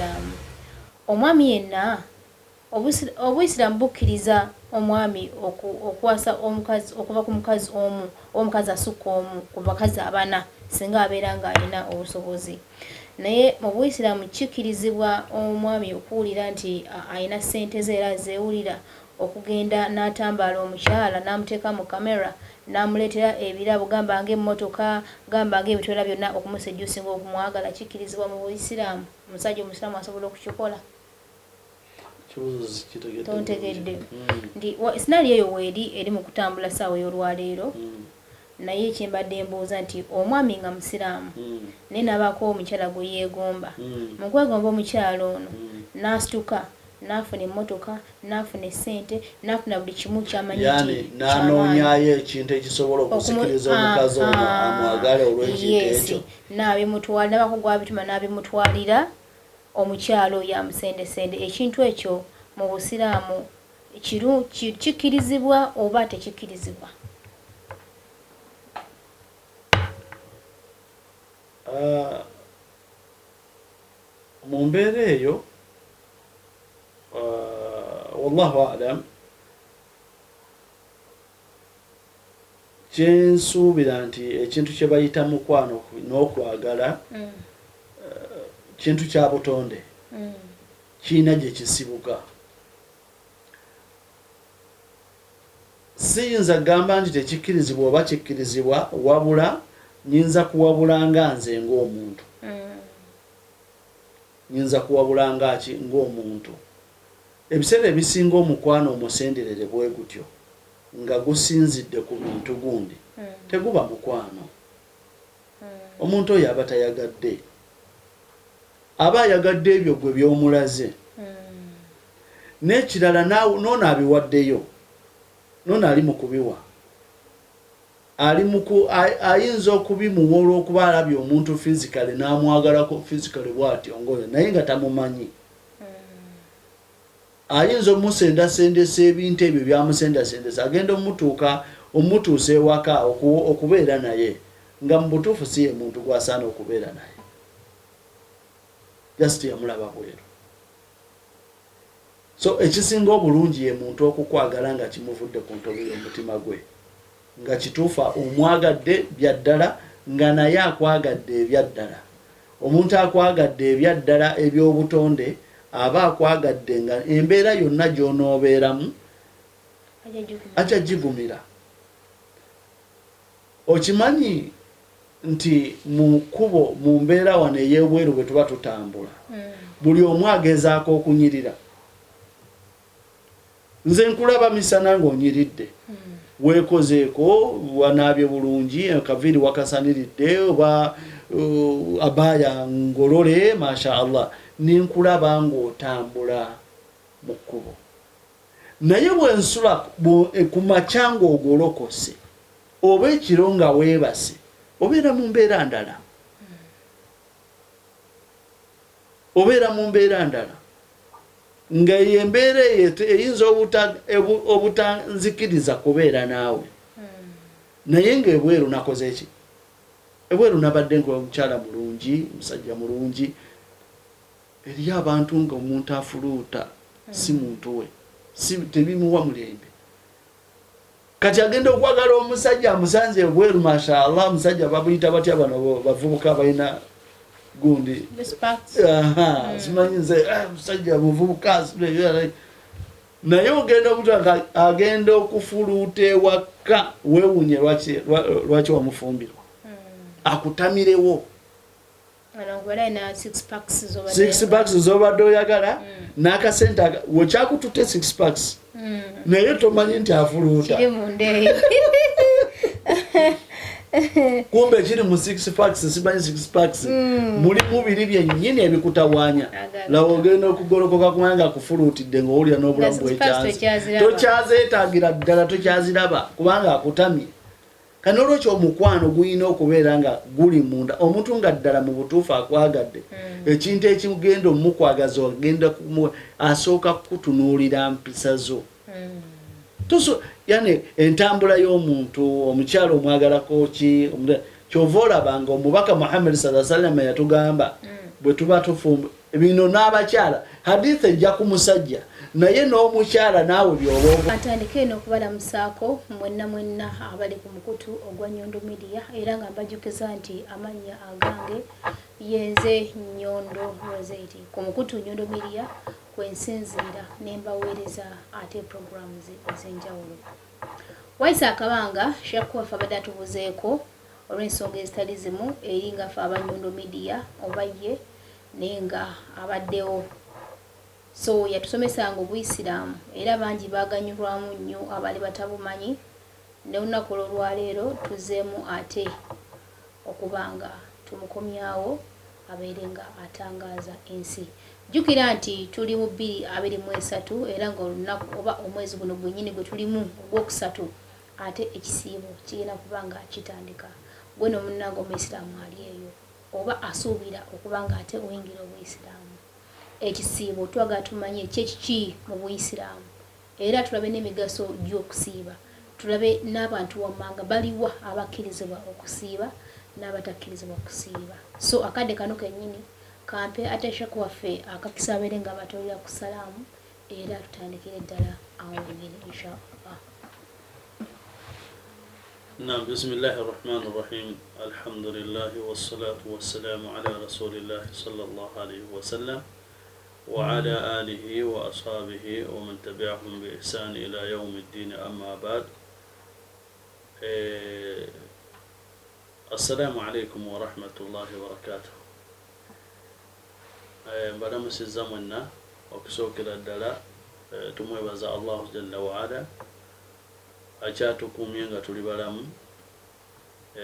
Busiraamu. Omwami yenna Obuyisiraamu bukkiriza omwami okuwasa omukazi okuva ku mukazi omu oba omukazi asukka omu ku bakazi abana singa abeera ng'alina obusobozi. Naye mu Buyisiraamu kikkirizibwa omwami okuwulira nti alina ssente ze era azeewulira okugenda n'atambaala omukyala n'amuteeka mu camera n'amuleetera ebirabo gamba ng'emmotoka gamba ng'ebintu ebirala byonna okumusejjusinga okumwagala kikkirizibwa mu Buyisiraamu? Omusajja Omusiraamu asobola okukikola? Tontegedde nti scenario eyo weeri eri mu kutambula ssaawa ey'olwaleero. Naye kyembadde mbuuza nti omwami nga musiraamu naye n'abaako omukyala gwe yeegomba, mu kwegomba omukyala ono n'asituka n'afuna emmotoka, n'afuna essente, n'afuna buli kimu ky'amanyi nti Yani ky'amaanyi. N'anoonyayo ekintu ekisobola okusikiriza omukazi ono amwagale olw'ekintu ekyo. N'abimutwalira, n'abaako gw'abituma n'abimutwalira. Omukyala oyo amusendesende. Ekintu ekyo mu Busiraamu kikkirizibwa oba tekikkirizibwa? Mu mbeera eyo, wallahu alam, kyensuubira nti ekintu kye bayita mukwano n'okwagala kintu kya butonde, kirina gye kisibuka. Siyinza kugamba nti tekikkirizibwa oba kikkirizibwa, wabula nyinza kuwabula nga nze ng'omuntu. Nyinza kuwabula nga ki? Ng'omuntu. Ebiseera ebisinga omukwano omusenderere bwe gutyo nga gusinzidde ku bintu gundi, teguba mukwano. Omuntu oyo aba tayagadde, aba ayagadde ebyo gwe by'omulaze. N'ekirala, n'ono abiwaddeyo, n'ono ali mu kubiwa, ali mu ku ayinza okubimuwa olw'okuba alabye omuntu physically n'amwagalako physically bw'atyo ng'oyo, naye nga tamumanyi. Ayinza omusendasendesa ebintu ebyo by'amusendasendesa, agenda omutuuka omutuusa ewaka okubeera naye nga mu butuufu si ye muntu gw'asaana okubeera naye, just yamulaba bweru. So ekisinga obulungi ye muntu okukwagala nga kimuvudde ku ntobo y'omutima gwe, nga kituufu omwagadde bya ddala, nga naye akwagadde ebya ddala. Omuntu akwagadde ebya ddala eby'obutonde aba akwagadde nga embeera yonna gy'onoobeeramu ajja gigumira. Okimanyi nti mu kkubo, mu mbeera wano ey'ebweru bwe tuba tutambula, buli omu agezaako okunyirira. Nze nkulaba misana ng'onyiridde, weekozeeko, wanaabye bulungi, akaviiri wakasaniridde, oba abaaya ngolole, masha Allah, ne nkulaba ng'otambula mu kkubo. Naye bwe nsula ku makya ng'ogolokose oba ekiro nga weebase, obeera mu mbeera ndala. Obeera mu mbeera ndala. Nga eyo embeera eyo eyinza obutanzikiriza kubeera naawe. Naye ng'ebweru nakoze ki? Ebweru nabadde nkuba mukyala mulungi, musajja mulungi. Eriyo abantu nga omuntu afuluuta si muntu we, si tebimuwa mulembe. Kati agenda okwagala omusajja amusanze ebweru, mashallah, omusajja babuyita batya bano bavubuka balina gundi, simanyi nze, musajja muvubuka, naye ogenda okuta agenda okufuluuta ewaka, weewuunye lwaki wamufumbirwa, akutamirewo six packs z'obadde oyagala n'akasente wekyakututte six packs, naye tomanyi nti afuluuta, kumbe kiri mu six packs, simanyi six packs mulimu biri byennyini ebikutawaanya. Lawa ogenda okugolokoka kubanga akufuluutidde ng'owulira n'obulamu bwekyanzi tokyazeetaagira ddala, tokyaziraba kubanga akutamye. Kati n'olwekyo omukwano gulina okubeera nga guli munda, omuntu nga ddala mu butuufu akwagadde. Ekintu ekigenda omukwagaza, ogenda asooka kukutunuulira mpisa zo. Yani entambula y'omuntu, omukyala omwagalako ki? Kyova olaba nga omubaka Muhammad sallallahu alaihi wasallam yatugamba bwe tuba tufumba. Bino n'abakyala, hadith ejja ku musajja naye n'omukyala naawe byoba. Atandike eno okubalamusaako mwenna mwenna abali ku mukutu ogwa Nyondo Media, era nga mbajjukiza nti amannya agange yenze Nyondo Rosette. Ku mukutu Nyondo Media kwensinziira ne mbaweereza ate programs ez'enjawulo. Wayise akabanga Sheikh waffe abadde atubuzeeko olw'ensonga ezitali zimu eri nga ffe aba Nyondo Media oba ye, naye nga abaddewo. So yatusomesanga obuyisiraamu era bangi baaganyulwamu nnyo abaali batabumanyi. Ne olunaku olw'olwaleero tuzeemu ate okuba nga tumukomyawo abeere nga atangaaza ensi. Jjukira nti tuli mu 2023, era nga olunaku oba omwezi guno gwennyini gwe tulimu ogwokusatu, ate ekisiibo kigenda kuba nga kitandika. Gwe n'omunnange omuyisiraamu ali eyo oba asuubira okuba nga ate oyingira obuyisiraamu, ekisiibo twagala tumanye kyekiki mu buyisiraamu, era tulabe n'emigaso gy'okusiiba, tulabe n'abantu wammanga baliwa abakkirizibwa okusiiba n'abatakkirizibwa kusiiba. So akadde kano kennyini kampe ate Sheikh waffe akakisa abeere nga abatolera ku salaamu, era tutandikire ddala awo wennyini insha Allah. نعم، بسم الله الرحمن الرحيم، الحمد لله والصلاة والسلام على رسول الله صلى الله عليه وسلم وعلى آله وأصحابه ومن تبعهم بإحسان إلى يوم الدين، أما بعد، السلام عليكم ورحمة الله وبركاته. Mbalamusizza mwenna. Okusookera ddala tumwebaza Allahu jalla waala akyatukuumye nga tuli balamu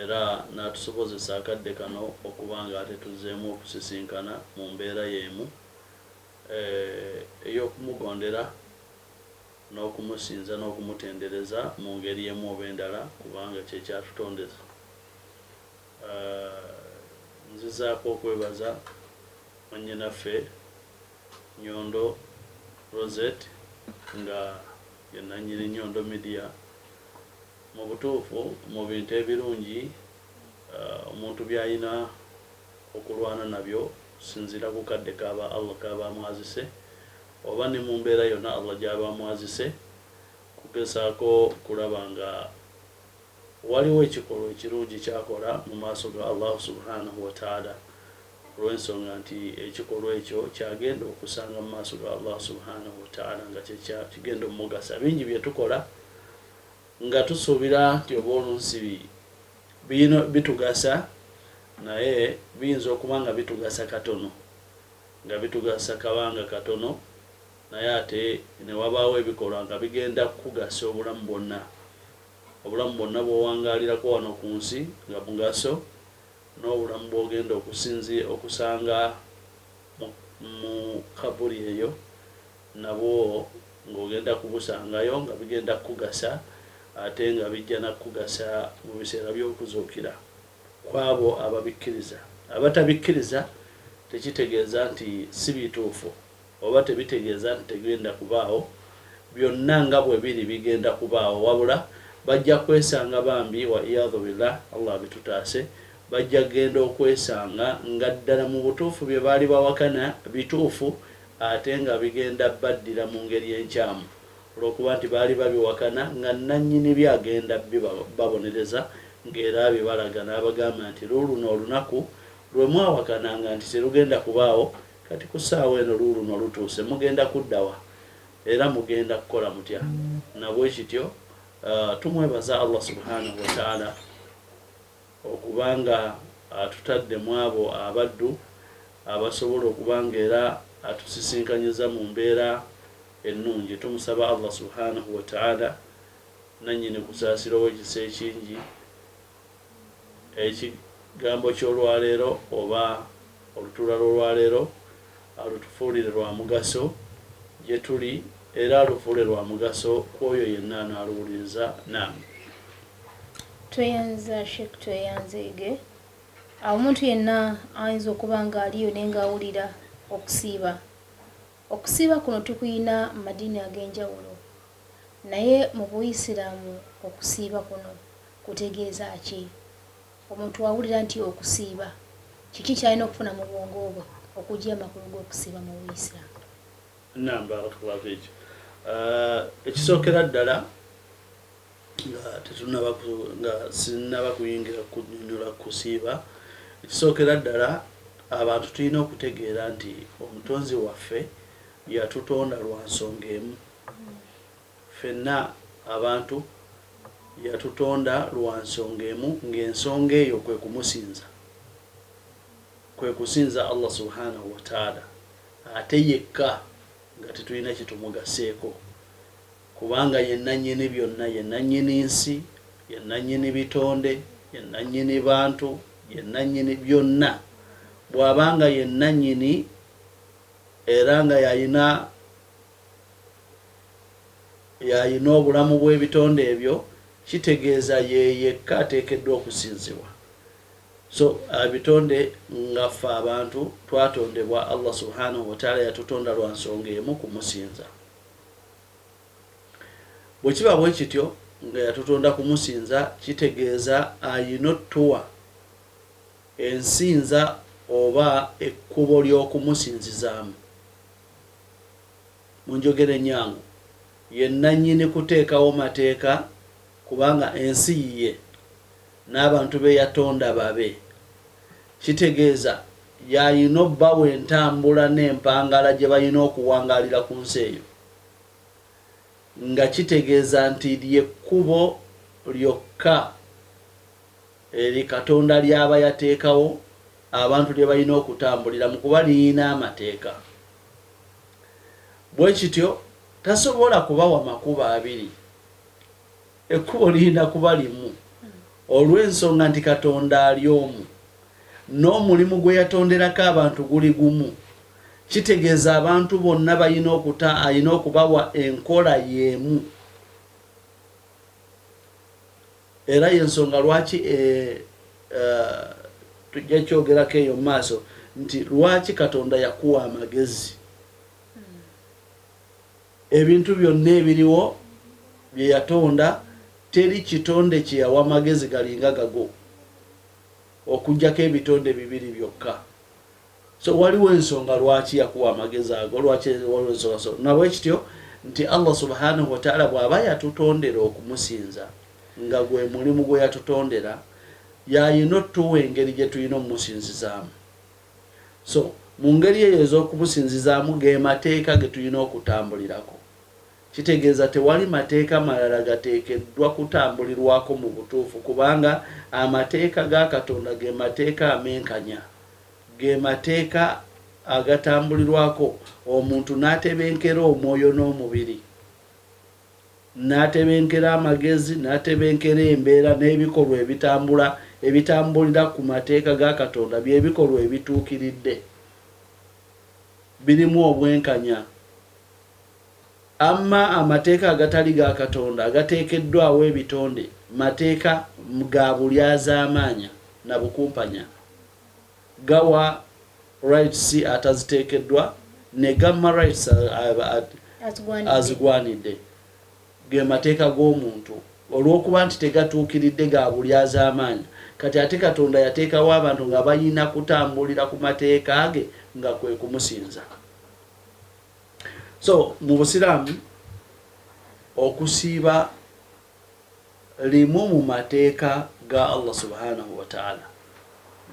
era n'atusobozesa akadde kano okuba nga ate tuzzeemu okusisinkana mu mbeera y'emu ey'okumugondera n'okumusinza n'okumutendereza mu ngeri emu oba endala, kubanga kyekyatutondeza. Nzizaako okwebaza mwannyinaffe Nyondo Rosette nga ye nannyini Nyondo Media. Mu butuufu, mu bintu ebirungi omuntu by'alina okulwana nabyo sinziira ku kadde kaba Allah kaba amwazise oba ne mu mbeera yonna Allah gy'aba amwazise, kugezaako kulaba nga waliwo ekikolwa ekirungi kyakola mu maaso ga Allahu subhanahu wataala, olw'ensonga nti ekikolwa ekyo kyagenda okusanga mu maaso ga Allah subhanahu wataala nga kigenda omugasa. Bingi bye tukola nga tusuubira nti oba olunsi bino bitugasa, naye biyinza okuba nga bitugasa katono, nga bitugasa kabanga katono, naye ate ne wabaawo ebikolwa nga bigenda kukugasa obulamu bwonna, obulamu bwonna bw'owangaalirako wano ku nsi nga mugaso, n'obulamu bw'ogenda okusanga mu kaburi eyo nabwo ng'ogenda kubusangayo nga bigenda kukugasa, ate nga bijja nakukugasa mu biseera by'okuzuukira kwabo ababikkiriza. Abatabikkiriza tekitegeeza nti si bituufu oba tebitegeeza nti tegenda kubaawo. Byonna nga bwe biri bigenda kubaawo, wabula bajja kwesanga bambi, wa iyadhu billah, Allah abitutaase, bajja kugenda okwesanga nga ddala mu butuufu bye baali bawakana bituufu, ate nga bigenda baddira mu ngeri enkyamu, olw'okuba nti baali babiwakana nga nannyini byagenda babonereza, ng'era bibalaga n'abagamba nti luuluno olunaku lwe mwawakananga nti terugenda kubaawo, kati ku ssaawa eno luuluno lutuuse, mugenda kuddawa era mugenda kukola mutya? Nabwe kityo tumwebaza Allah subhanahu wataala okubanga atutadde mu abo abaddu abasobola okuba nga era atusisinkanyiza mu mbeera ennungi. Tumusaba Allah subhanahu wataala nannyini kusaasira ow'ekisa ekingi, ekigambo ky'olwaleero oba olutuula lw'olwaleero alutufuulire lwa mugaso gye tuli, era alufuule lwa mugaso ku oyo yenna anaaluwuliriza. Naam. Tweyanza Sheikh, tweyanzeege. Omuntu yenna ayinza okuba nga aliyo naye ng'awulira okusiiba, okusiiba kuno tukuyina mu madiini ag'enjawulo, naye mu buyisiraamu okusiiba kuno kutegeeza ki? Omuntu awulira nti okusiiba, kiki kyalina okufuna mu bwongo bwe Okujja amakulu g'okusiiba mu Buisiraamu. Naam, barakallahu fiik. Ekisookera ddala nga tetunaba nga sinnaba kuyingira kunyonyola kusiiba, ekisookera ddala abantu tulina okutegeera nti omutonzi waffe yatutonda lwa nsonga emu. Ffenna abantu yatutonda lwa nsonga emu, ng'ensonga eyo kwe kumusinza, kwe kusinza Allah subhanahu wataala ate yekka nga tetulina kyetumugaseeko, kubanga ye nannyini byonna, ye nannyini nsi, ye nannyini bitonde, ye nannyini bantu, ye nannyini byonna. Bw'aba nga ye nannyini era nga yalina y'alina obulamu bw'ebitonde ebyo, kitegeeza ye yekka ateekeddwa okusinzibwa. So ebitonde nga ffe abantu twatondebwa Allah subhanahu wataala yatutonda lwa nsonga emu, kumusinza. Bwe kiba bwe kityo nga yatutonda kumusinza, kitegeeza ayina ottuwa ensinza oba ekkubo ly'okumusinzizaamu. Mu njogera ennyangu, ye nnannyini kuteekawo mateeka kubanga ensi yiye n'abantu be yatonda babe. Kitegeeza y'alina obbawa entambula n'empangala gye balina okuwangaalira ku nsi eyo, nga kitegeeza nti ly'ekkubo lyokka eri Katonda ly'aba yateekawo abantu lye balina okutambuliramu kuba lirina amateeka. Bwe kityo tasobola kubawa makubo abiri. Ekkubo lirina kuba limu olw'ensonga nti Katonda ali omu n'omulimu gwe yatonderako abantu guli gumu. Kitegeeza abantu bonna balina okuta alina okubawa enkola y'emu. Era y'ensonga lwaki e, uh, tujja kyogerako eyo mu maaso nti lwaki Katonda yakuwa amagezi. Ebintu byonna ebiriwo bye yatonda, teri kitonde kye yawa magezi galinga gago okuggyako ebitonde bibiri byokka. So waliwo ensonga lwaki yakuwa amagezi ago, lwaki waliwo ensonga. So nabwekityo nti Allah subhanahu wataala bw'aba yatutondera okumusinza nga gwe mulimu gwe yatutondera, yayina otuwa engeri gye tulina omumusinzizaamu. So mu ngeri eyo ez'okumusinzizaamu ge mateeka ge tulina okutambulirako. Kitegeeza tewali mateeka malala gateekeddwa kutambulirwako mu butuufu kubanga amateeka ga Katonda ge mateeka amenkanya, ge mateeka agatambulirwako omuntu n'atebenkera omwoyo n'omubiri, n'atebenkera amagezi, n'atebenkera embeera n'ebikolwa ebitambula ebitambulira ku mateeka ga Katonda bye bikolwa ebituukiridde, birimu obwenkanya. Amma amateeka agatali ga Katonda agateekeddwawo ebitonde mateeka ga bulyazaamaanya na bukumpanya. Gawa rights ataziteekeddwa ne gamma rights azigwanidde. Ge mateeka g'omuntu. Olw'okuba nti tegatuukiridde ga bulyazaamaanya, kati ate Katonda yateekawo abantu nga balina kutambulira ku mateeka ge nga kwe kumusinza. So mu Busiraamu okusiiba limu mu mateeka ga Allah subhanahu wataala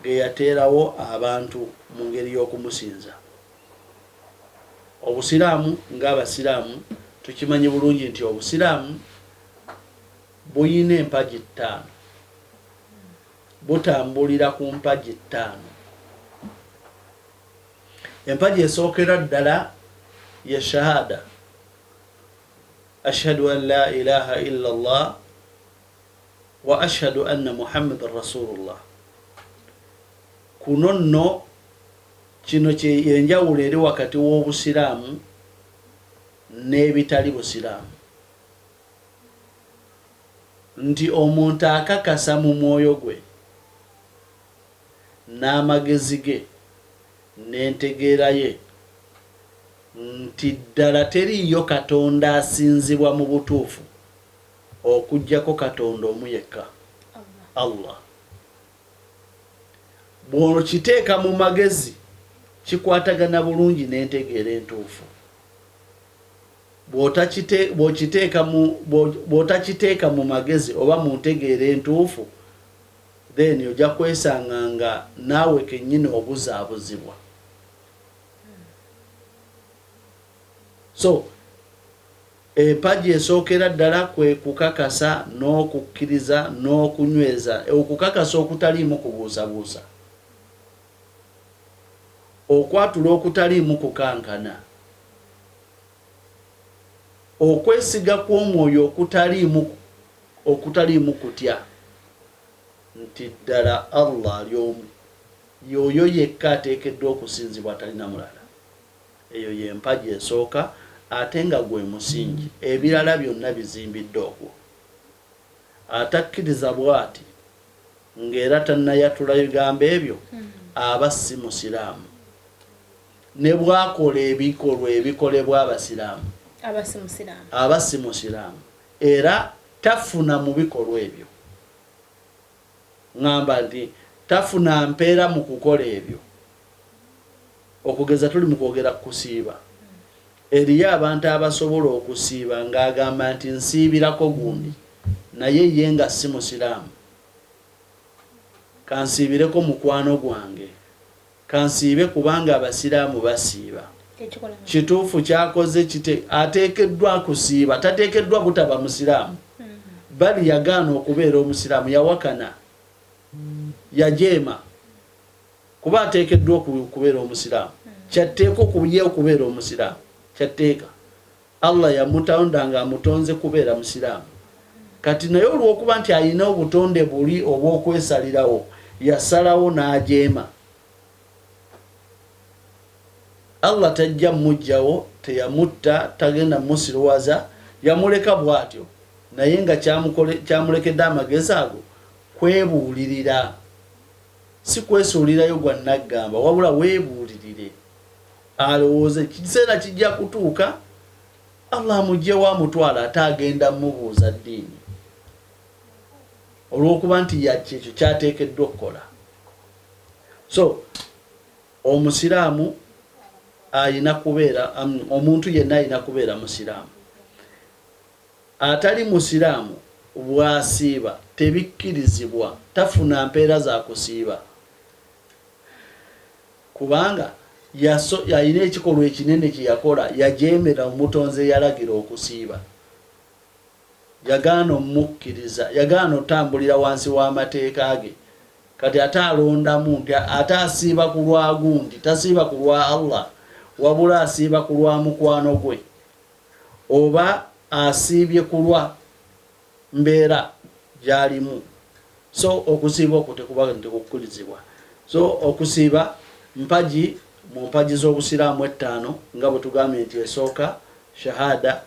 ge yateerawo abantu mu ngeri y'okumusinza. Obusiraamu ng'Abasiraamu tukimanyi bulungi nti Obusiraamu buyina empagi ttaano, butambulira ku mpagi ttaano. Empagi esookera ddala ye shahada, ashhadu an la ilaha illa Allah wa ashhadu anna Muhammadan rasulullah. Kuno nno kino kye yenjawulo eri wakati w'Obusiraamu n'ebitali Busiraamu, nti omuntu akakasa mu mwoyo gwe n'amagezi ge n'entegeera ye nti ddala teriiyo Katonda asinzibwa mu butuufu okuggyako Katonda omu yekka, Allah. Bw'okiteeka mu magezi Kikwatagana bulungi n'entegeera entuufu. Bw'otakiteeka mu magezi oba mu ntegeera entuufu, then ojja kwesanga nga naawe kennyini obuzaabuzibwa. So empagi esookera ddala kwe kukakasa n'okukkiriza n'okunyweza, okukakasa okutaliimu kubuusabuusa, okwatula okutaliimu kukankana, okwesiga kw'omwoyo okutaliimu kutya nti ddala Allah ali omu, y'oyo yekka ateekeddwa okusinzibwa atalina mulala. Eyo y'empagi esooka ate nga gwe musingi, ebirala byonna bizimbidde okwo. Atakkiriza bw'ati ng'era tannayatula bigambo ebyo aba si Musiraamu ne bw'akola ebikolwa ebikolebwa Abasiraamu aba si Musiraamu era tafuna mu bikolwa ebyo. Ŋŋamba nti tafuna mpeera mu kukola ebyo. Okugeza tuli mu kwogera ku kusiiba. Eriyo abantu abasobola okusiiba ng'agamba nti nsiibirako gundi naye ye nga si Musiraamu. Kansiibireko mukwano gwange. Kansiibe kubanga Abasiraamu basiiba. Kituufu ky'akoze kite ateekeddwa kusiiba, tateekeddwa butaba Musiraamu. Bali yagaana okubeera Omusiraamu, yawakana, yajeema. Kuba ateekeddwa okubeera Omusiraamu. Kyatteeka ye okubeera Omusiraamu. Kyatteeka. Allah yamutonda nga amutonze kubeera Musiraamu. Kati naye olw'okuba nti alina obutonde buli obw'okwesalirawo, yasalawo n'ajeema. Allah tajja mujjawo, teyamutta, tagenda musiruwaza, yamuleka bw'atyo. Naye nga kyamulekedde amagezi ago kwebuulirira. Si kwesuulirayo gwa nnaggamba, wabula weebuulirire. Alowooze ekiseera kijja kutuuka Allah amuggyewo amutwale ate agenda mubuuza ddiini olw'okuba nti kyekyo kyateekeddwa okukola. So Omusiraamu ayina kubeera, omuntu yenna ayina kubeera Musiraamu. Atali Musiraamu bw'asiiba tebikkirizibwa, tafuna mpeera za kusiiba kubanga yalina ekikolwa ekinene kye yakola, yajeemera Omutonzi eyalagira okusiiba. Yagaana omukkiriza, yagaana otambulira wansi w'amateeka ge. Kati ate alondamu nti ate asiiba ku lwa gundi, tasiiba ku lwa Allah, wabula asiiba ku lwa mukwano gwe, oba asiibye ku lwa mbeera gy'alimu. So okusiiba okwo tekuba tekukkirizibwa. So okusiiba mpagi mu mpagi z'Obusiraamu ettaano, nga bwe tugambye nti esooka shahada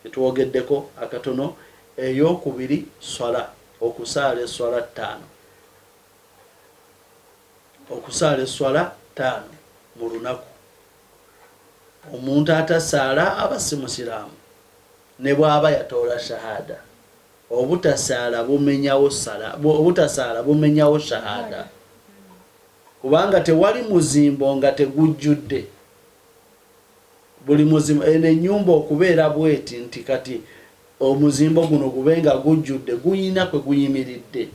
etwogeddeko akatono, ey'okubiri swala, okusaala esswala ttaano, okusaala esswala ttaano mu lunaku. Omuntu atasaala aba si Musiraamu ne bw'aba yatoola shahada. Obutasaala bumenyawo sala, obutasaala bumenyawo shahada, kubanga tewali muzimbo nga tegujjudde. Buli muzimbo, eno ennyumba okubeera bweti nti kati omuzimbo guno gube nga gujjudde, guyina kwe guyimiridde,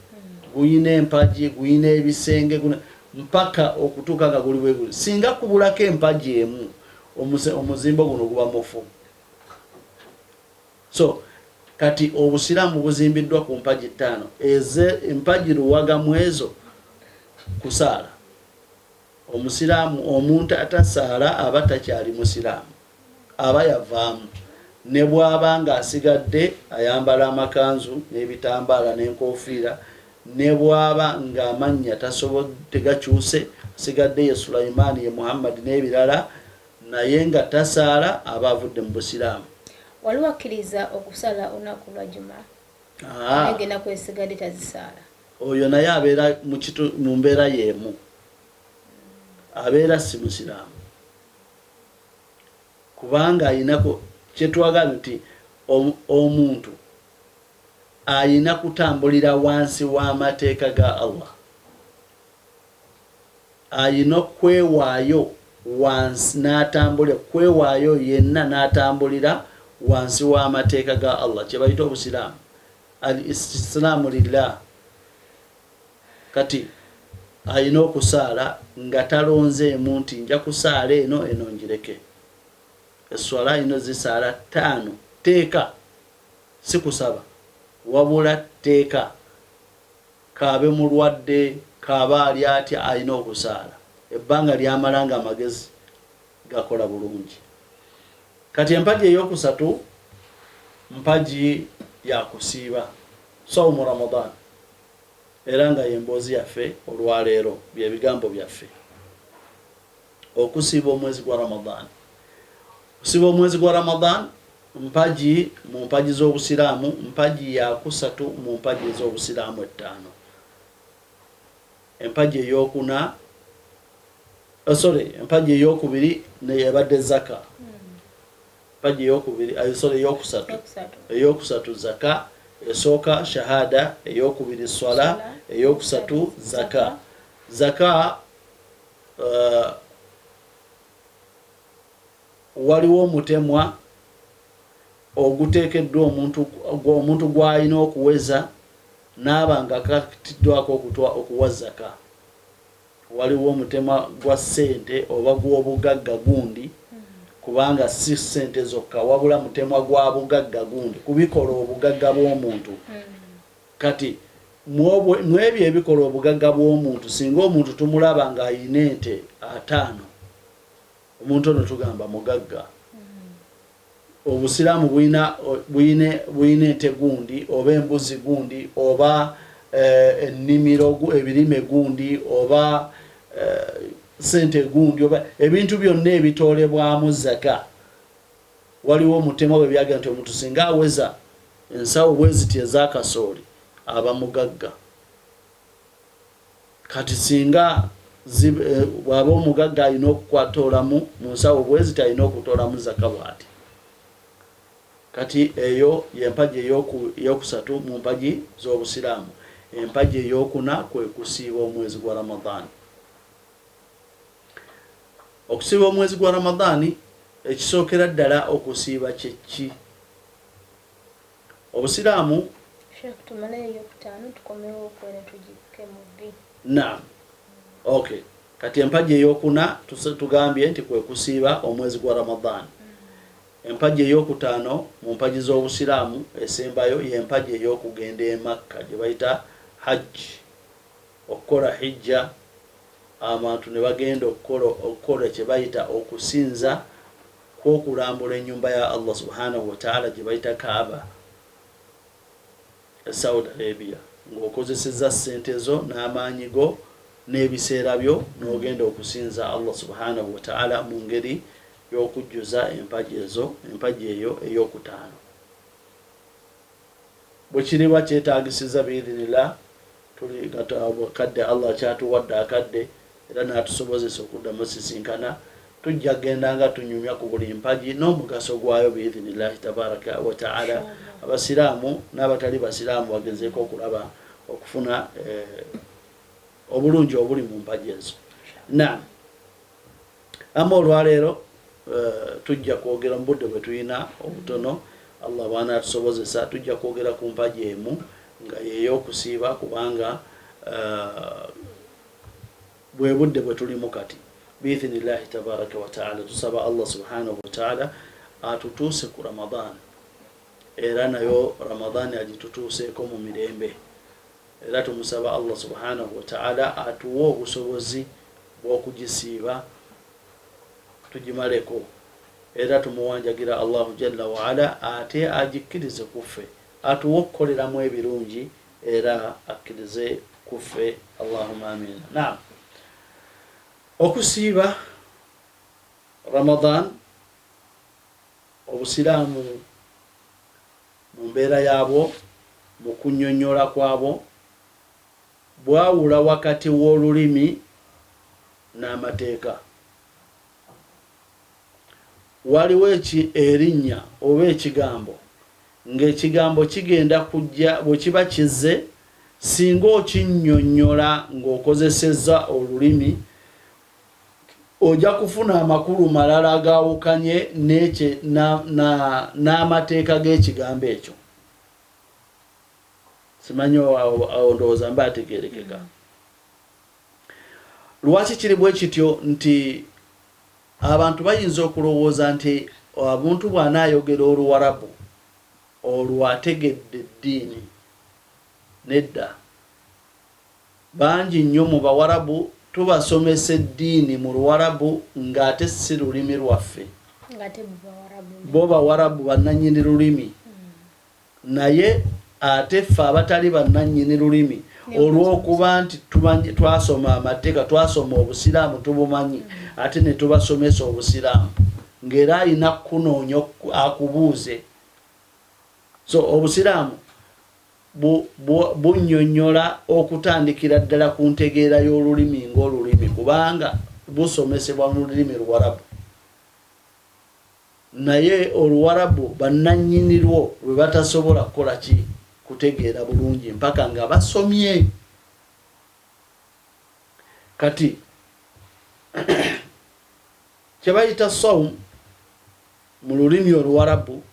guyina empagi, guyina ebisenge, mpaka okutuuka nga guli bwe guli. Singa kubulako empagi emu, omuzimbo guno guba mufu. So kati Obusiraamu buzimbiddwa ku mpagi ttaano, eze empagi luwaga mu ezo kusaala. Omusiraamu, omuntu atasaala aba takyali Musiraamu, aba yavaamu ne bw'aba ng'asigadde ayambala amakanzu n'ebitambaala n'enkofiira, ne bw'aba ng'amannya tegakyuse, asigadde ye Sulaimaani, ye Muhammadi n'ebirala, naye nga tasaala aba avudde mu Busiraamu. Waliwo akkiriza okusaala olunaku lwa Juma naye ng'ennaku ezisigadde tazisaala. Oyo naye abeera mu mbeera y'emu, abeera si Musiraamu, kubanga ayinako kyetwagala nti omuntu ayina kutambulira wansi w'amateeka ga Allah, ayina okwewaayo. wansi n'atambulira kwewaayo yenna n'atambulira wansi w'amateeka ga Allah kye bayita obusiraamu al istislaamu lillah kati alina okusaala nga talonzeemu nti nja kusaala eno eno njireke esswala alina ozisaala ttaano teeka si kusaba wabula tteeka kaabe mulwadde kaabe ali atya alina okusaala ebbanga lyamala nga amagezi gakola bulungi kati empagi eyokusatu mpagi yakusiiba saumu ramadan era nga yemboozi yaffe olwaleero byebigambo byaffe okusiiba omwezi gwa ramadan okusiiba omwezi gwa ramadan mpagi mu mpagi z'obusiraamu mpagi yakusatu mu mpagi ez'obusiraamu ettaano empagi eyokuna oh, sorry empagi eyokubiri ebadde zaka empagi eyokubiri eh, sorry eyokusatu eyokusatu zaka esooka shahada eyokubiri swala eyokusatu zaka zaka uh, waliwo omutemwa oguteekeddwa omuntu omuntu gw'alina okuweza n'aba nga akakatiddwako okuwa zaka. Waliwo omutemwa gwa ssente oba gw'obugagga gundi kubanga si ssente zokka wabula mutemwa gwa bugagga gundi kubikola obugagga bw'omuntu. Kati mwebyo ebikola obugagga bw'omuntu singa omuntu tumulaba ng'alina ente ataano omuntu ono tugamba mugagga obusiraamu bulina bulina ente gundi oba embuzi gundi oba eh, ennimiro ebirime gundi oba eh, sente gundi oba ebintu byonna ebitoolebwamu zaka waliwo omutemwa bwe byaga nti omuntu singa aweza ensawo bweziti ezakasooli aba mugagga Kati singa eh, bwaba omugagga alina okukwatoolamu mu nsawo bweziti alina okutoolamu zaka bwati. Kati eyo yempagi eyokusatu mu mpagi z'obusiraamu. Empagi eyokuna kwe kusiiba omwezi gwa Ramadhan. Okusiiba omwezi gwa Ramadhani ekisookera ddala okusiiba kye ki? Obusiraamu. Sheikh tumaleyo eyokutaano tukomewo okweno tugikke mu bbi. Naam. Okay. Kati empagi eyokuna tugambye nti kwe kusiiba omwezi gwa Ramadhan. Empagi eyokutaano mu mpagi z'Obusiraamu esembayo y'empagi ey'okugenda e Makka gye bayita Hajji. Okukola hijja abantu ne bagenda okukola okukola kye bayita okusinza kw'okulambula ennyumba ya Allah subhanahu wataala gye bayita Kaaba e Saudi Arabia ng'okozesezza ssente zo n'amaanyi go n'ebiseera byo n'ogenda okusinza Allah subhanahu wataala mu ngeri y'okujjuza empagi ezo empagi eyo ey'okutaano bwe kiriba kyetaagisiza biidhinillah tuli kadde Allah kyatuwadde akadde era n'atusobozesa okuddamu osisinkana, tujja kugenda nga tunyumya ku buli mpagi n'omugaso gwayo biidhinillahi tabaraka wa taala. Abasiraamu n'abatali basiraamu bagezeeko okulaba okufuna eh, obulungi obuli mu mpagi ezo. Naam, amma olwaleero eh, tujja kwogera mu budde bwe tulina obutono Allah bw'anaatusobozesa tujja kwogera ku mpagi emu nga yeey'okusiiba kubanga eh, Bwe budde bwe tulimu kati biidhinillahi tabaraka wataala. Tusaba Allah subhanahu wataala atutuuse ku Ramadhan era nayo Ramadhan agitutuuseeko mu mirembe era tumusaba Allah subhanahu wataala atuwe obusobozi bw'okugisiiba tugimaleko era tumuwanjagira Allahu jalla waala ate agikkirize kuffe atuwe okukoleramu ebirungi era akkirize kuffe Allahumma amiina. Naam, okusiiba Ramadhan obusiraamu mu mbeera yaabwo mu kunnyonnyola kwabwo bwawula wakati w'olulimi n'amateeka. Waliwo erinnya oba ekigambo ng'ekigambo kigenda kujja bwe kiba kizze singa okinnyonnyola ng'okozesezza olulimi Ojja kufuna amakulu malala agaawukanye n'amateeka g'ekigambo ekyo. Simanyi awo ndowooza mba ategeerekeka. Lwaki kiri bwe kityo nti abantu bayinza okulowooza nti omuntu bw'anaayogera Oluwarabu olwo ategedde eddiini? Nedda. Bangi nnyo mu Bawarabu tubasomesa eddiini mu Luwarabu ng'ate si lulimi lwaffe. Bo Bawarabu bannannyini lulimi. Naye ate ffe abatali bannannyini lulimi, olw'okuba nti twasoma amateeka, twasoma Obusiraamu, tubumanyi, ate ne tubasomesa Obusiraamu, ng'era alina kukunoonya akubuuze. So Obusiraamu bunnyonnyola okutandikira ddala ku ntegeera y'olulimi ng'olulimi, kubanga busomesebwa mu lulimi Luwarabu. Naye Oluwarabu bannannyini lwo lwe batasobola kukola ki? Kutegeera bulungi mpaka nga basomye. Kati kye bayita sawm mu lulimi Oluwarabu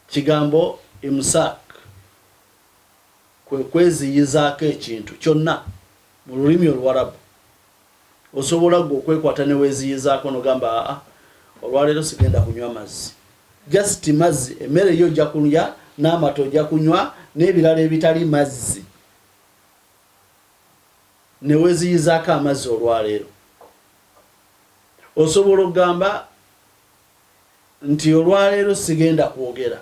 kigambo imsak, kwe kweziyizaako ekintu kyonna. Mu lulimi Oluwarabu osobola gwe okwekwata ne weeziyizaako nogamba, aa, olwaleero sigenda kunywa mazzi, just mazzi. Emmere yo ojja kulya, n'amata ojja kunywa, n'ebirala ebitali mazzi, ne weeziyizaako amazzi olwaleero. Osobola okugamba nti olwaleero sigenda kwogera,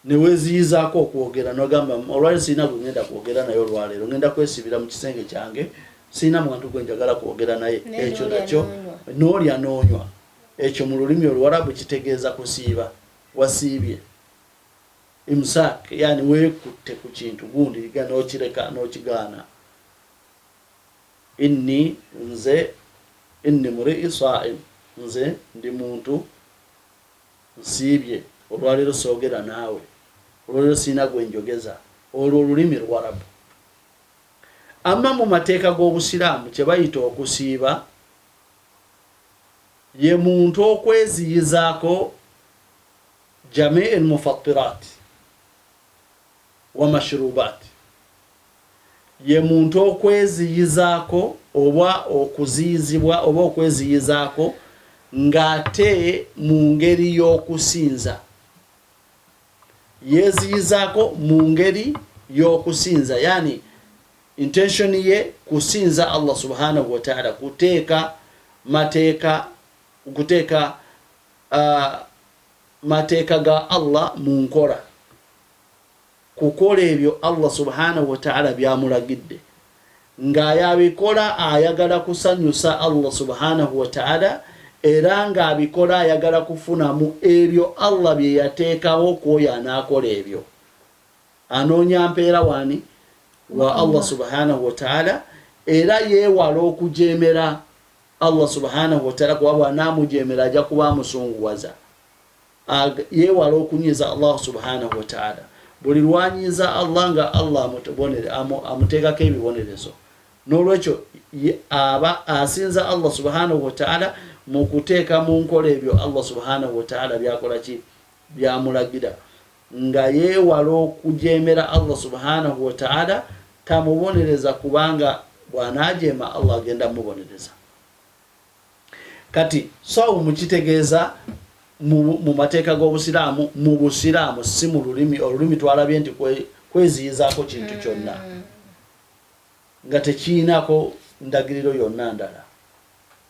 ne weeziyizaako okwogera, nogamba olwaleero sirina gwe ngenda kwogera naye, olwaleero ngenda kwesibira mu kisenge kyange, sirina muntu gwe njagala kwogera naye. Ekyo nakyo n'olya n'onywa, ekyo mu lulimi Oluwarabu kitegeeza kusiiba, wasiibye. Imsak, yani weekutte ku kintu gundi n'okireka n'okigaana. Inni, nze, inni murii saim, nze ndi muntu nsiibye, olwaleero soogera naawe, olwaleero sirina gwe njogeza. Olwo olulimi Luwarabu. Amma mu mateeka g'Obusiraamu, kye bayita okusiiba ye muntu okweziyizaako jamii lmufattirat wa mashrubat, ye muntu okweziyizaako oba okuziyizibwa oba okweziyizaako ng'ate mu ngeri y'okusinza, yeeziyizaako mu ngeri y'okusinza, yani intention ye kusinza Allah subhanahu wataala, kuteeka mateeka, kuteeka mateeka ga Allah mu nkola, kukola ebyo Allah subhanahu wataala byamulagidde, ng'ayabikola ayagala kusanyusa Allah subhanahu wataala, era ng'abikola ayagala kufunamu ebyo Allah bye yateekawo kwoyo anaakola ebyo. Anoonya mpeera wani? Wa Allah subhanahu wataala. Era yeewala okujeemera Allah subhanahu wataala, kuba bw'anaamujeemera ajja kuba amusunguwaza. Yeewala okunyiiza Allah subhanahu wataala. Buli lwanyiiza Allah, nga Allah amuteekako ebibonerezo. N'olwekyo aba asinza Allah subhanahu wataala mu kuteeka mu nkola ebyo Allah subhanahu wataala byakola ki? Byamulagira, nga yeewala okujeemera Allah subhanahu wataala tamubonereza, kubanga bw'anaajeema Allah agenda mubonereza. Kati sawumu kitegeeza mu mateeka g'Obusiraamu, mu Busiraamu, si mu lulimi. Olulimi twalabye nti kweziyizaako kintu kyonna nga tekiinako ndagiriro yonna ndala.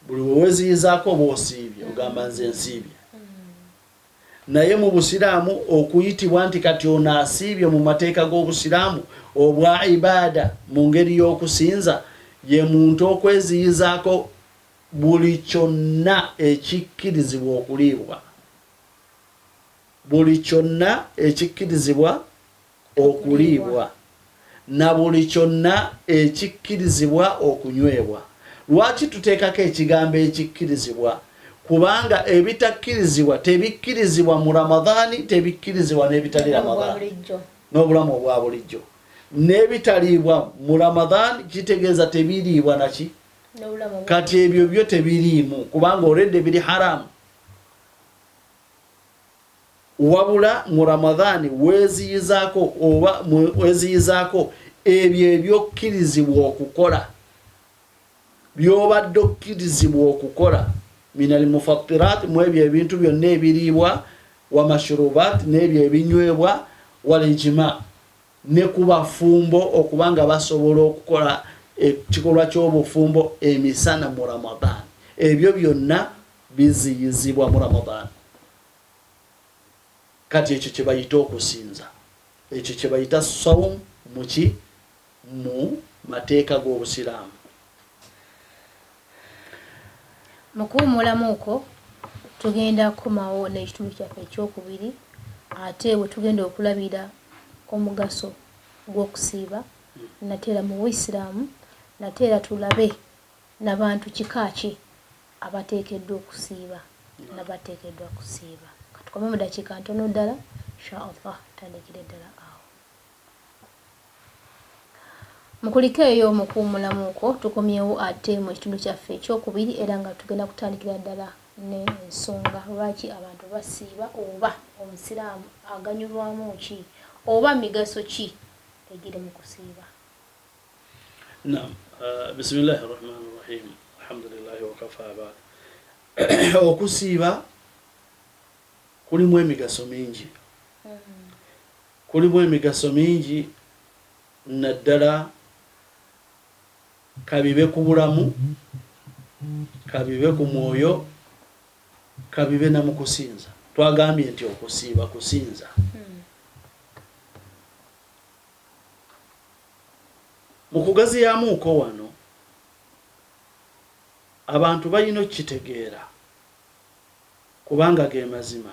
Buli weweziyizaako oba osiibye, ogamba nze nsiibye. Naye mu Busiraamu, okuyitibwa nti kati ono asiibye mu mateeka g'Obusiraamu obwa ibaada mu ngeri y'okusinza, ye muntu okweziyizaako buli kyonna ekikkirizibwa okuliibwa, buli kyonna ekikkirizibwa okuliibwa na buli kyonna ekikkirizibwa okunywebwa. Lwaki tuteekako ekigambo ekikkirizibwa? Kubanga ebitakkirizibwa tebikkirizibwa mu Ramadhaani, tebikkirizibwa n'ebitali Ramadhaani n'obulamu obwa bulijjo. N'ebitaliibwa mu Ramadhan kitegeeza tebiriibwa naki. Kati ebyo byo tebiriimu kubanga already biri haramu. Wabula mu Ramadhan weeziyizaako oba weeziyizaako ebyo ebyokkirizibwa okukola, by'obadde okkirizibwa okukola, minal mufattirat, mu ebyo ebintu byonna ebiriibwa, wa mashrubat, n'ebyo ebinywebwa, wal ijma, ne ku bafumbo okuba nga basobola okukola ekikolwa ky'obufumbo emisana mu Ramadhan. Ebyo byonna biziyizibwa mu Ramadhan. Kati ekyo kye bayita okusinza, ekyo kye bayita sawum muki mu mateeka g'Obusiraamu. Mu kuwummulamu okwo tugenda kukomawo n'ekitundu kyaffe ekyokubiri ate we tugenda okulabira omugaso gw'okusiiba nate era mu Buisiraamu, nate era tulabe na bantu kika ki abateekeddwa okusiiba nabateekeddwa kusiiba. Katukome mu dakiika ntono ddala, insha Allah tandikire ddala awo. Mukulike eyo mu kuwummulamu okwo tukomyewo ate mu kitundu kyaffe ekyokubiri era nga tugenda kutandikira ddala n'ensonga lwaki abantu basiiba oba Omusiraamu aganyulwamu ki oba migaso ki egiri mu kusiiba. Naam, bisimillahi rahmani rahim, alhamdulillahi wakafa baad. Okusiiba kulimu emigaso mingi, kulimu emigaso mingi naddala kabibe ku bulamu, kabibe ku mwoyo, kabibe na mu kusinza. Twagambye nti okusiiba kusinza. Mu kugaziyamuuko wano abantu balina okukitegeera kubanga ge mazima.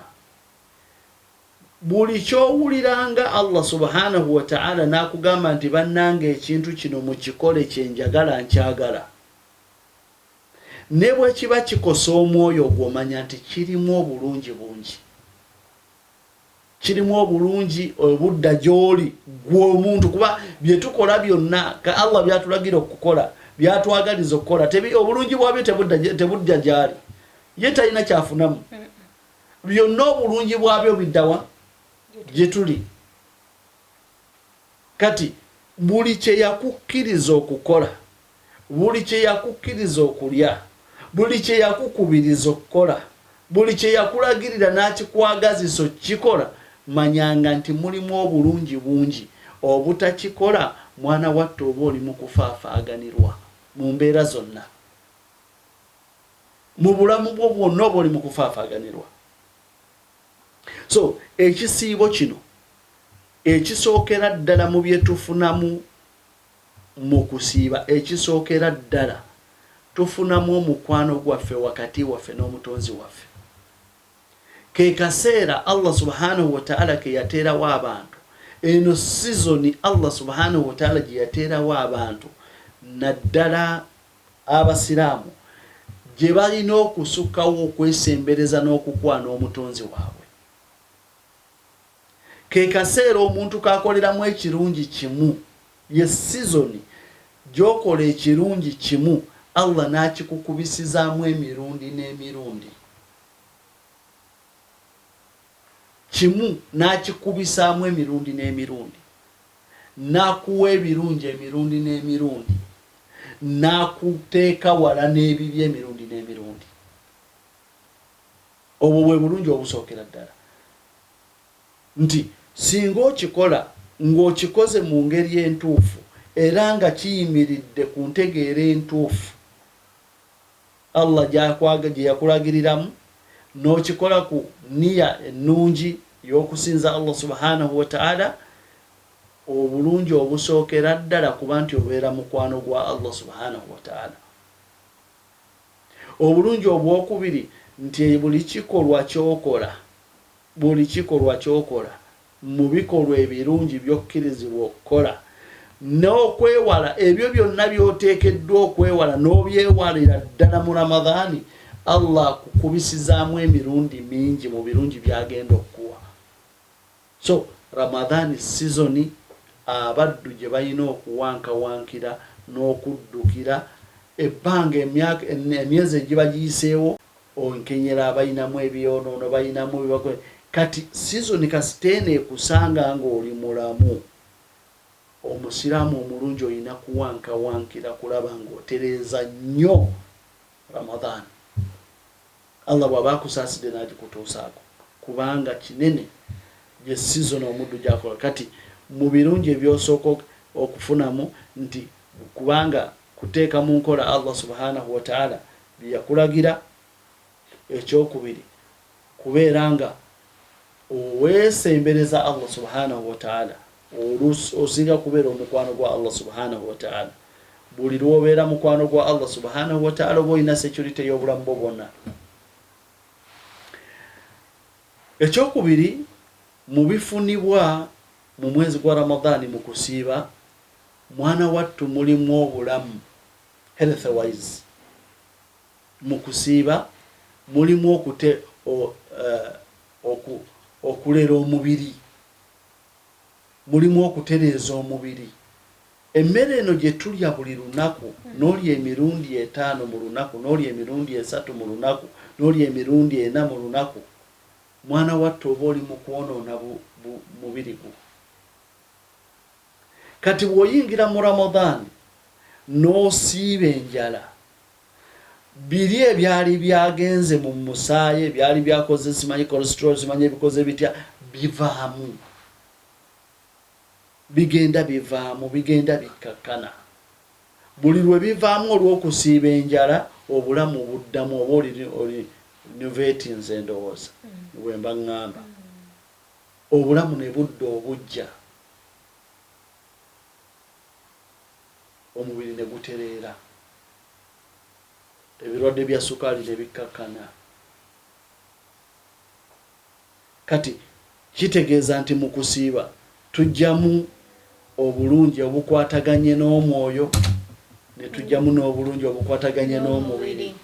Buli ky'owuliranga Allah subhanahu wa ta'ala n'akugamba nti bannange ekintu kino mukikole kye njagala nkyagala, ne bwe kiba kikosa omwoyo gwo manya nti kirimu obulungi bungi, kirimu obulungi obudda gy'oli ggwe omuntu, kuba bye tukola byonna ka Allah by'atulagira okukola, by'atwagaliza okukola, obulungi bwabyo tebudda gy'ali, ye talina ky'afunamu. Byonna obulungi bwabyo biddawa? Gye tuli. Kati buli kye yakukkiriza okukola, buli kye yakukkiriza okulya, buli kye yakukubiriza okukola, buli kye yakulagirira n'akikwagazisa okukikola, manyanga nti mulimu obulungi bungi. Obutakikola mwana wattu oba oli mu kufaafaaganirwa mu mbeera zonna. Mu bulamu bwo bwonna oba oli mu kufaafaaganirwa. So ekisiibo kino ekisookera ddala mu bye tufunamu mu kusiiba, ekisookera ddala tufunamu omukwano gwaffe wakati waffe n'Omutonzi waffe. Ke kaseera Allah subhanahu wa ta'ala ke yateerawo abantu. Eno sizoni Allah subhanahu wa ta'ala gye yateerawo abantu naddala Abasiraamu gye balina okusukkawo okwesembereza n'okukwana Omutonzi waabwe. Ke kaseera omuntu k'akoleramu ekirungi kimu, ye sizoni gy'okola ekirungi kimu Allah n'akikukubisizaamu emirundi n'emirundi. Kimu n'akikubisaamu emirundi n'emirundi. N'akuwa ebirungi emirundi n'emirundi, n'akuteeka wala n'ebibi emirundi n'emirundi. Obwo bwe bulungi obusookera ddala, nti singa okikola ng'okikoze mu ngeri entuufu era nga kiyimiridde ku ntegeera entuufu Allah gye yakulagiriramu, n'okikola ku nniya ennungi y'okusinza Allah subhanahu wa ta'ala, obulungi obusookera ddala kuba nti obeera mukwano gwa Allah subhanahu wa ta'ala. Obulungi obwokubiri nti buli kikolwa ky'okola, buli kikolwa ky'okola mu bikolwa ebirungi by'okkirizibwa okukola, n'okwewala ebyo byonna by'oteekeddwa okwewala n'obyewalira ddala mu Ramadhani, Allah akukubisizaamu emirundi mingi mu birungi by'agenda okukuwa. So Ramadhani sizoni abaddu gye balina okuwankawankira n'okuddukira ebbanga emyaka emyezi egiba giyiseewo onkenyera abalinamu ebyonoono balinamu ebibako kati sizoni kasita eno ekusanga ng'oli mulamu omusiraamu omulungi olina kuwankawankira kulaba ng'otereeza nnyo Ramadhan Allah bw'aba akusaasidde n'agikutuusaako kubanga kinene gye sizoni omuddu gy'akola kati mu birungi eby'osooka okufunamu nti kubanga kuteeka mu nkola Allah subhanahu wataala bye yakulagira ekyokubiri kubeera nga oweesembereza Allah subhanahu wataala osinga kubeera omukwano gwa Allah subhanahu wataala buli lwobeera mukwano gwa Allah subhanahu wataala oba olina security y'obulamu bwo bwonna. Ekyokubiri mu bifunibwa mu mwezi gwa Ramadhani mu kusiiba mwana wattu mulimu obulamu health wise mu kusiiba mulimu okute o, uh, oku, okulera omubiri Mulimu okutereeza omubiri. Emmere eno gye tulya buli lunaku, n'olya emirundi etaano mu lunaku, n'olya emirundi esatu mu lunaku, n'olya emirundi ena mu lunaku, mwana wattu oba oli mu kwonoona bu, bu, mubiri gwo. Kati bw'oyingira mu Ramadhan n'osiiba enjala, biri ebyali byagenze mu musaayi, ebyali byakoze simanyi cholesterol, simanyi ebikoze bitya, bivaamu. Bigenda bivaamu, bigenda bikkakkana. Buli lwe bivaamu olw'okusiiba enjala, obulamu buddamu oba oli, oli nuvetinze ndowooza, bwe mba ŋŋamba. Obulamu ne budda obuggya. Omubiri ne gutereera. Ebirwadde bya sukaali ne bikkakkana. Kati kitegeeza nti mu kusiiba tuggyamu obulungi obukwataganye n'omwoyo ne tuggyamu n'obulungi obukwataganye n'omubiri.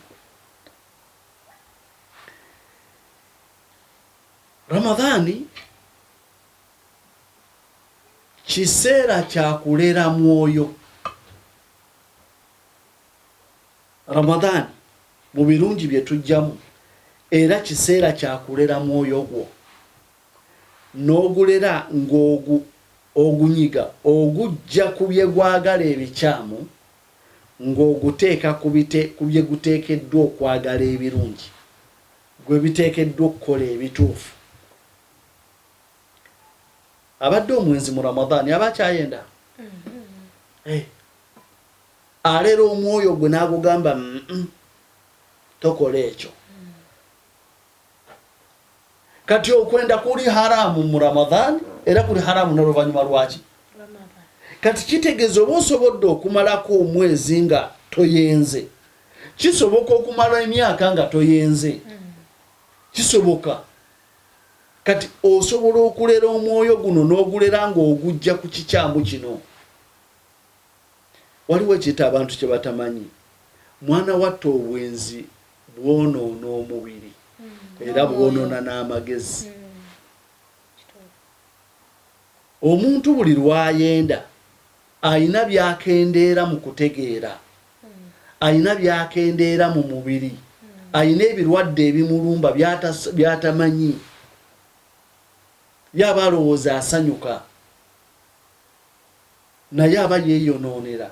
Ramadhaani kiseera kya kulera mwoyo. Ramadhan mu birungi bye tuggyamu era kiseera kya kulera mwoyo gwo n'ogulera ng'ogunyiga oguggya ku bye gwagala ebikyamu ng'oguteeka ku bye guteekeddwa okwagala ebirungi, gwe biteekeddwa okukola ebituufu. Abadde omwenzi mu Ramadhan aba akyayenda? Mm-hmm. Eh. Alera omwoyo gwe n'agugamba tokola ekyo. Kati okwenda kuli haramu mu Ramadhan era kuli haramu n'oluvannyuma lwaki? Kati kitegeeza oba osobodde okumalako omwezi nga toyenze, kisoboka okumala emyaka nga toyenze, kisoboka. Kati osobola okulera omwoyo guno n'ogulera ng'ogujja ku kikyamu kino. Waliwo ekintu abantu kye batamanyi, mwana wattu obwenzi bwonoona omubiri era bwonoona n'amagezi. Omuntu buli lw'ayenda alina by'akendeera mu kutegeera, alina by'akendeera mu mubiri, alina ebirwadde ebimulumba by'atamanyi. Ye aba alowooza asanyuka naye aba yeeyonoonera.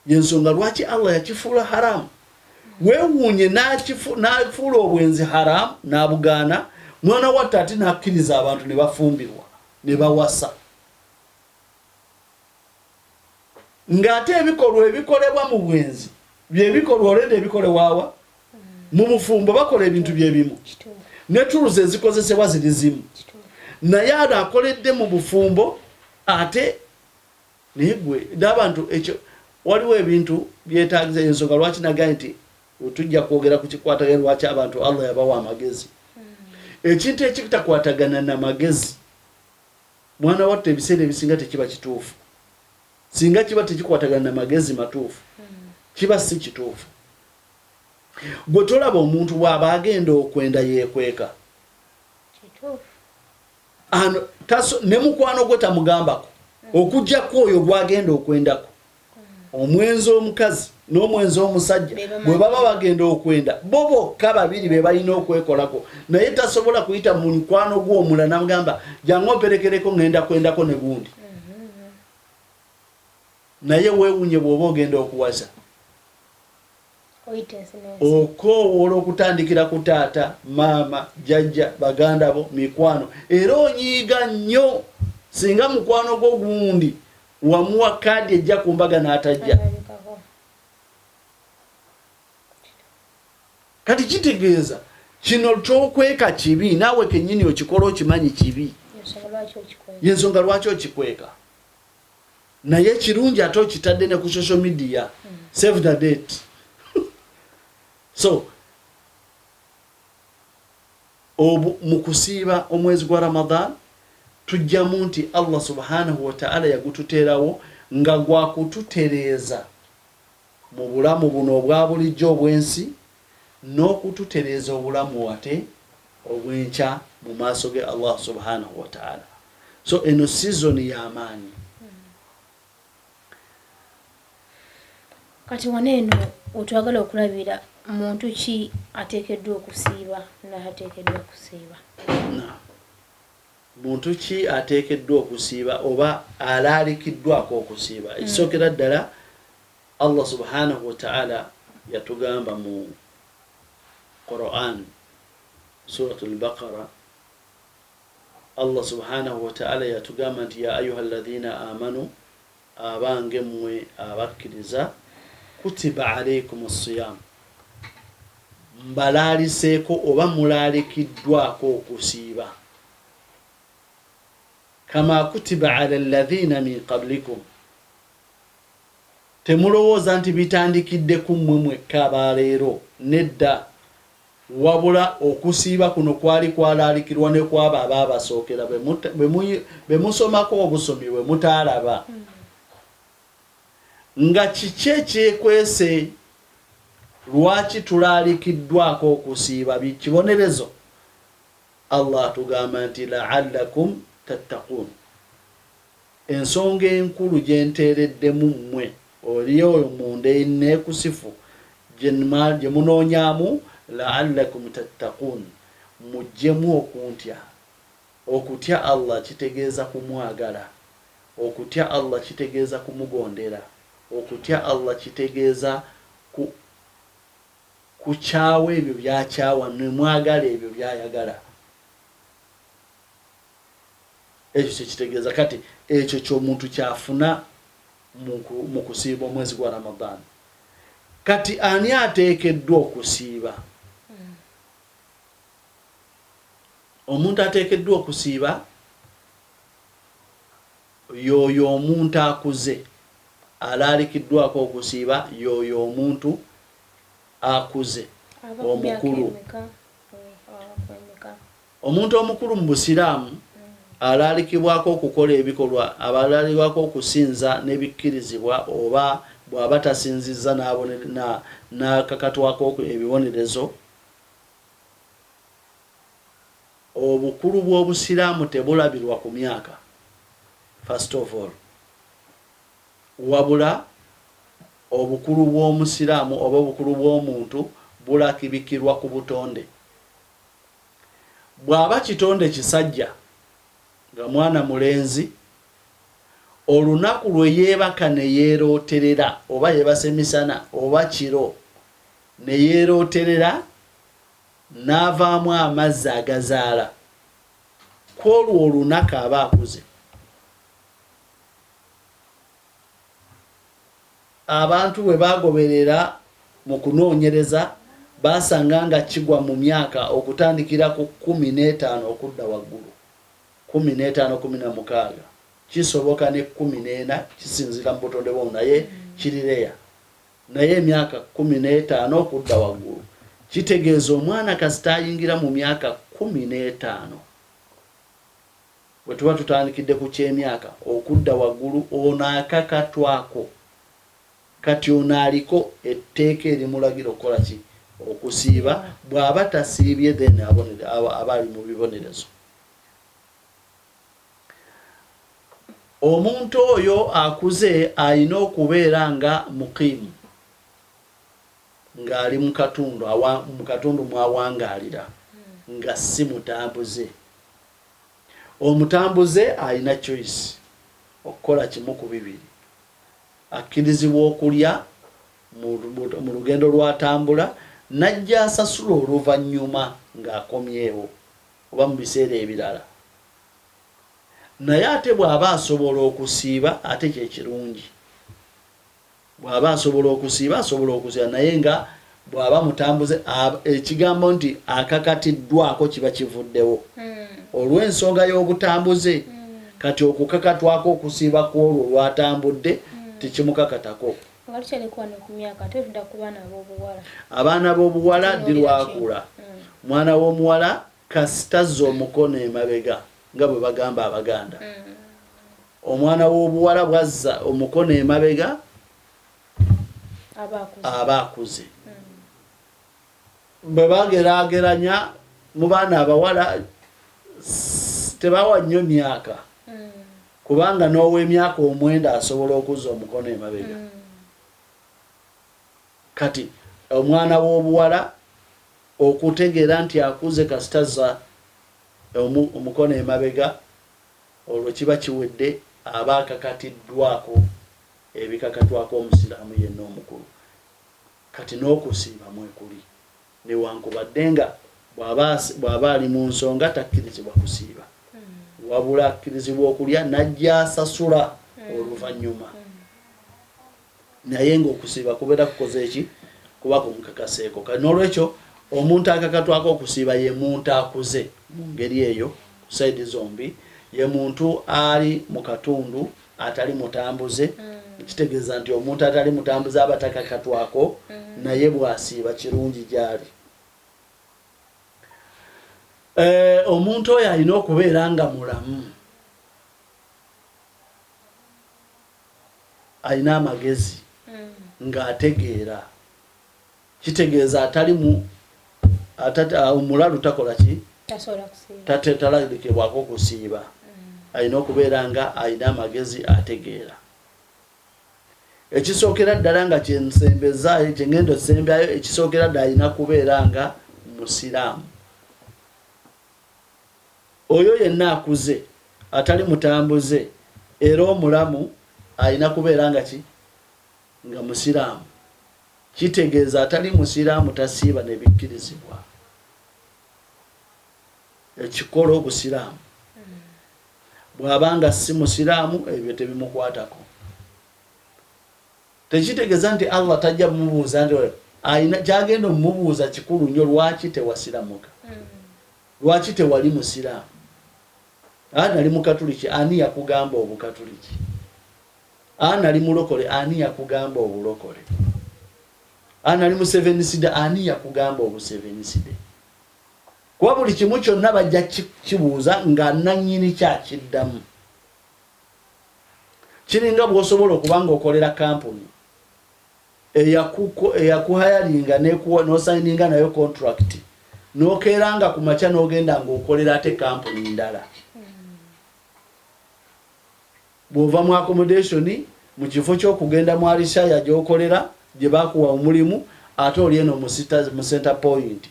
Y'ensonga lwaki Allah yakifuula haramu. Weewuunye n'afuula obwenzi haramu n'abugaana, mwana wattu ate n'akkiriza abantu ne bafumbirwa ne bawasa. Ng'ate ebikolwa ebikolebwa mu bwenzi bye bikolwa olwedda ebikolebwawa mu bufumbo, bakola ebintu bye bimu ne tuluzi ezikozesebwa ziri zimu, naye ano akoledde mu bufumbo ate naye gwe n'abantu ekyo waliwo ebintu byetagisa ensonga lwaki nagaye nti tujja kwogera ku kikwatagana lwaki abantu Allah yabawa amagezi ekintu ekitakwatagana na magezi mwana wattu ebiseera ebisinga tekiba kituufu singa kiba tekikwatagana na magezi matuufu kiba si kituufu gwe tolaba omuntu bw'aba agenda okwenda yeekweka ne mukwano gwe tamugambako. Okuggyako oyo gw'agenda okwendako. Omwenzi omukazi n'omwenzi omusajja bwe baba bagenda okwenda, bo bokka babiri be balina okwekolako, naye tasobola kuyita mukwano gwe omulala n'amugamba jangu omperekereko ŋŋenda kwendako ne gundi. Naye weewuunye bw'oba ogenda okuwasa. Okoowoola okutandikira ku taata, maama, jjajja, baganda bo, mikwano era onyiiga nnyo singa mukwano gwo gundi wamuwa kaadi ejja ku mbaga n'atajja. Kati kitegeeza kino kyokweka kibi, naawe kennyini okikola okimanyi kibi, yensonga lwaki okikweka. Naye kirungi ate okitadde ne ku social media, save the date. So obu mu kusiiba omwezi gwa Ramadan tujjamu nti Allah subhanahu wa ta'ala yagututeerawo nga gwa kututereeza mu bulamu buno obwa bulijjo obw'ensi n'okututereeza obulamu ate obw'enkya mu maaso ge Allah subhanahu wa ta'ala. So eno season y'amaanyi. Kati wano eno wetwagala okulabira muntu ki ateekeddwa okusiiba n'atateekeddwa kusiiba. Muntu ki ateekeddwa okusiiba oba alaalikiddwako okusiiba? Ekisookera ddala Allah subhanahu wa ta'ala yatugamba mu Quran Suratul Baqara, Allah subhanahu wa ta'ala yatugamba nti ya ayuha alladhina amanu, abange mmwe abakkiriza, kutiba alaykum siyam, mbalaaliseeko oba mulaalikiddwako okusiiba, kama kutiba ala alladhina min qablikum, temulowooza nti bitandikidde ku mmwe mwekka abaleero, nedda, wabula okusiiba kuno kwali kwalaalikirwa ne kwabo abaabasookera be musomako obusomi bwe mutaalaba. Nga kiki ekyekwese? Lwaki tulaalikiddwako okusiiba? Kibonerezo? Allah atugamba nti la'allakum tattaqun. Ensonga enkulu gye nteereddemu mmwe oli oyo munda enneekusifu gye munoonyaamu, la'allakum tattaqun, muggyemu okuntya. Okutya Allah kitegeeza kumwagala, okutya Allah kitegeeza kumugondera, okutya Allah kitegeeza ku kukyawa ebyo by'akyawa ne mwagala ebyo by'ayagala. Ekyo kye kitegeeza. Kati ekyo ky'omuntu ky'afuna mu kusiiba omwezi gwa Ramadhan. Kati ani ateekeddwa okusiiba? Omuntu ateekeddwa okusiiba y'oyo omuntu akuze. Alaalikiddwako okusiiba y'oyo omuntu akuze, omukulu. Omuntu omukulu mu Busiraamu alaalikibwako okukola ebikolwa, abalaalikibwako okusinza n'ebikkirizibwa oba bw'aba tasinzizza n'akakatwako ebibonerezo. Obukulu bw'Obusiraamu tebulabirwa ku myaka, first of all, wabula obukulu bw'Omusiraamu oba obukulu bw'omuntu bulakibikirwa ku butonde. Bw'aba kitonde kisajja nga mwana mulenzi, olunaku lwe yeebaka ne yeerooterera, oba yeebase misana oba kiro, ne yeerooterera n'avaamu amazzi agazaala, ku olwo olunaku aba akuze. Abantu bwe baagoberera mu kunoonyereza, baasanga nga kigwa mu myaka okutandikira ku 15 okudda waggulu, 15, 16, kisoboka ne 14, kisinziira mu butonde bw'omuntu naye kiri rare. Naye emyaka 15 okudda waggulu kitegeeza omwana kasita ayingira mu myaka 15, bwe tuba tutandikidde ku ky'emyaka okudda waggulu, ono akakatwako. Kati ono aliko etteeka erimulagira okukola ki? Okusiiba. Bw'aba tasiibye then aba ali mu bibonerezo. Omuntu oyo akuze alina okubeera nga muqiimu, ng'ali mu katundu mu katundu mw'awangaalira, nga si mutambuze. Omutambuze alina choice okukola kimu ku bibiri, akkirizibwa okulya mu lugendo lw'atambula n'ajja asasula oluvannyuma ng'akomyewo oba mu biseera ebirala. Naye ate bw'aba asobola okusiiba ate kye kirungi. Bw'aba asobola okusiiba asobola okusiiba naye nga bw'aba mutambuze ekigambo nti akakatiddwako kiba kivuddewo hmm. olw'ensonga y'obutambuze hmm. Kati okukakatwako okusiiba kw'olwo lw'atambudde hmm. tekimukakatako. Abaana b'obuwala ddi lwakula? Mwana w'omuwala kasita azza omukono emabega nga bwe bagamba Abaganda. Omwana w'obuwala bw'azza omukono emabega aba akuze. Bwe bageraageranya mu baana abawala tebawa nnyo myaka kubanga n'ow'emyaka omwenda asobola okuzza omukono emabega. Kati omwana w'obuwala okutegeera nti akuze kasita azza omukono emabega olwo kiba kiwedde aba akakatiddwako ebikakatwako Omusiraamu yenna omukulu. Kati n'okusiiba mwekuli newankubadde nga bw'aba ali mu nsonga takkirizibwa kusiiba wabula akkirizibwa okulya n'ajja asasula oluvannyuma naye ng'okusiiba kubeera kukoze ki kuba kumukakaseeko. Kati n'olwekyo omuntu akakatwako okusiiba ye muntu akuze mu ngeri eyo ku sayidi zombi, ye muntu ali mu katundu atali mutambuze mm. Kitegeeza nti omuntu atali mutambuze aba takakatwako mm. Naye bw'asiiba kirungi gy'ali. Eh, omuntu oyo alina okubeera nga mulamu alina amagezi mm. ng'ategeera kitegeeza atali mu omulalu takola ki talabikibwako kusiiba mm. Alina okubeera nga alina amagezi ategeera. Ekisookera ddala nga kyensembezaayo kyengenda osembyayo ekisookera ddala alina kubeera nga musiraamu. Oyo yenna akuze atali mutambuze era omulamu alina kubeera nga ki nga musiraamu. Kitegeeza atali musiraamu tasiiba nebikkirizibwa. Ekikola obusiraamu. Bw'aba nga si musiraamu ebyo tebimukwatako. Tekitegeza nti Allah tajja mubuuza nti alina kyagenda omubuuza kikulu nnyo lwaki tewasiramuka? Lwaki tewali musiraamu? A nali mukatuliki ani yakugamba obukatuliki? A nali mulokole ani yakugamba obulokole? A nali museveniside ani yakugamba obuseveniside? Kuba buli kimu kyonna bajja kibuuza nga nannyini kyakiddamu. Kiringa bw'osobola okuba ng'okolera kampuni eyakuhayalinga n'osayininga nayo contract n'okeera nga ku makya n'ogenda ng'okolera ate kampuni ndala. Bw'ova mu accommodation mu kifo ky'okugenda mu Alishaya gy'okolera gye baakuwa omulimu ate oli eno mu center point.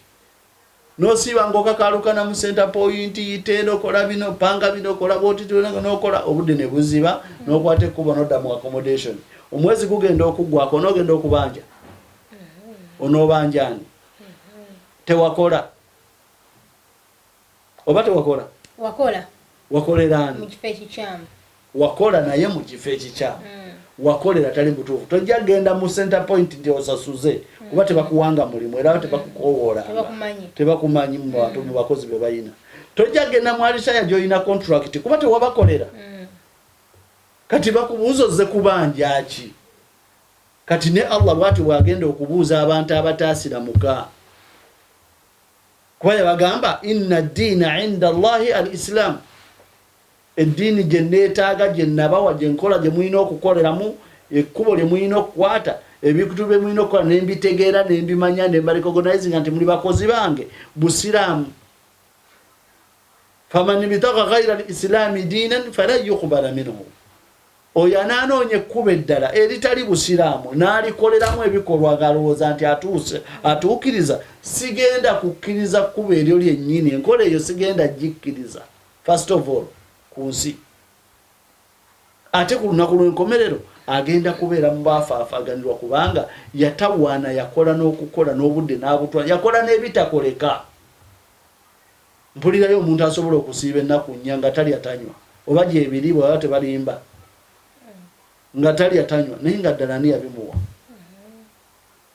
N'osiiba ng'okakaalukana mu center point yita eno kola bino panga bino kola bwoti n'okola obudde ne buziba n'okwata ekkubo n'odda mu accommodation. Omwezi gugenda okuggwako onoogenda okubanja onoobanja ani? Tewakola oba tewakola? Wakola. Wakolera ani? Mu kifo ekikyamu. Wakola naye mu kifo ekikyamu. Mm. Wakolera tali mutuufu. Tojja genda mu center point nti osasuze mm. kuba tebakuwanga mulimu era mm. tebakukowoolanga. Tebakumanyi. Tebakumanyi mu bantu mm. mu bakozi be balina. Tojja genda mu Alishaya gy'olina contract kuba tewabakolera. Mm. Kati bakubuuza ozze kubanja ki? Kati ne Allah bw'atyo bw'agenda okubuuza abantu abataasiramuka. Kuba yabagamba inna ddiina inda Allahi al Islam, eddiini gye neetaaga gye nabawa gye nkola gye mulina okukoleramu ekkubo lye mulina okukwata ebintu bye mulina okukola ne mbitegeera ne mbimanya ne mbarecognizinga nti muli bakozi bange busiraamu. Faman ibtagha ghaira al islami diinan falan yuqbala minhu. Oyo anaanoonya ekkubo eddala eritali busiraamu n'alikoleramu ebikolwa ng'alowooza nti atuuse atuukiriza, sigenda kukkiriza kkubo eryo lyennyini, enkola eyo sigenda gikkiriza first of all ku nsi. Ate ku lunaku lw'enkomerero agenda kubeera mu baafaafaganirwa kubanga yatawaana, yakola n'okukola n'obudde n'abutwala, yakola n'ebitakoleka. Mpulirayo omuntu asobola okusiiba ennaku nnya nga talya tanywa, oba gyebiri bwebaba tebalimba, nga talya tanywa, naye nga ddala ani yabimuwa?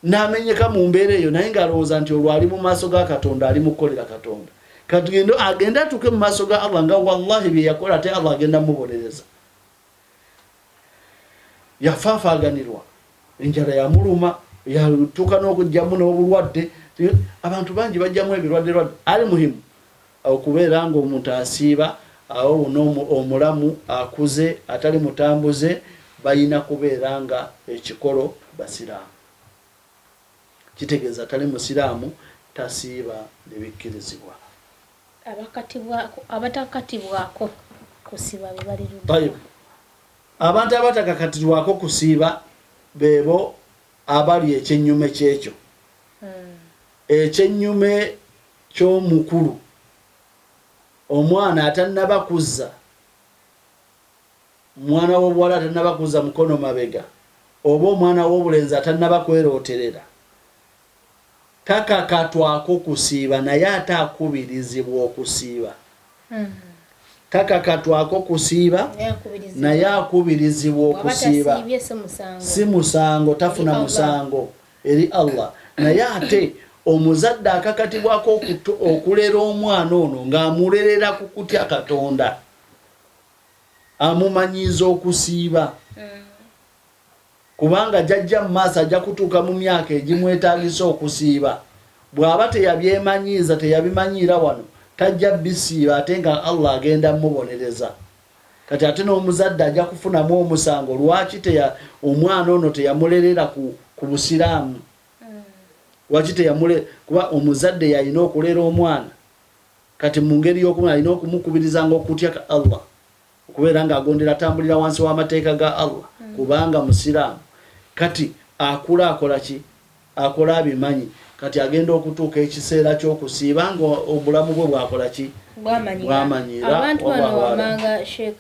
N'amenyeka mu mbeera eyo, naye ng'alowooza nti olwo ali mu maaso ga Katonda, ali mu kukolera Katonda. Kati agende atuuke mu maaso ga Allah nga wallahi bye yakola ate Allah agenda mubonereza. Yafaafaaganirwa, enjala yamuluma, yatuuka n'okugyamu n'obulwadde. Abantu bangi bajjamu ebirwadde lwadde. Ali muhimu okubeera ng'omuntu asiiba awo omulamu akuze atali mutambuze, balina kubeera nga ekikolo basiraamu. Kitegeeza atali musiraamu tasiiba ne bikkirizibwa. Abatakatibwako kusiiba be bali ludda. Abantu abatakakatirwako kusiiba beebo abali ekyennyume ky'ekyo. Ekyennyume ky'omukulu, omwana atannaba kuzza, mwana w'obuwala atannaba kuzza mukono mabega, oba omwana w'obulenzi atannaba kwerooterera, takakatwako kusiiba, naye ate akubirizibwa okusiiba. Takakatwako kusiiba, naye akubirizibwa okusiiba. Si musango, tafuna musango eri Allah. Naye ate omuzadde akakatibwako okulera omwana ono ng'amulerera ku kutya Katonda, amumanyiiza okusiiba. Kubanga jajja mu maaso ajja kutuuka mu myaka egimwetaagisa okusiiba. Bw'aba teyabyemanyiiza, teyabimanyiira wano, tajja bisiiba ate nga Allah agenda mubonereza. Kati ate n'omuzadde ajja kufunamu omusango lwaki omwana ono teyamulerera ku busiraamu. Lwaki teyamule, kuba omuzadde yalina okulera omwana. Kati mu ngeri y'okumulera alina okumukubirizanga okutya Allah, okubeera ng'agondera atambulira wansi w'amateeka ga Allah, kubanga musiraamu. Kati akula akola ki? Akola abimanyi. Kati agenda okutuuka ekiseera ky'okusiiba nga obulamu bwe bwakola ki? Bwamanyira. Abantu bano wammanga Sheikh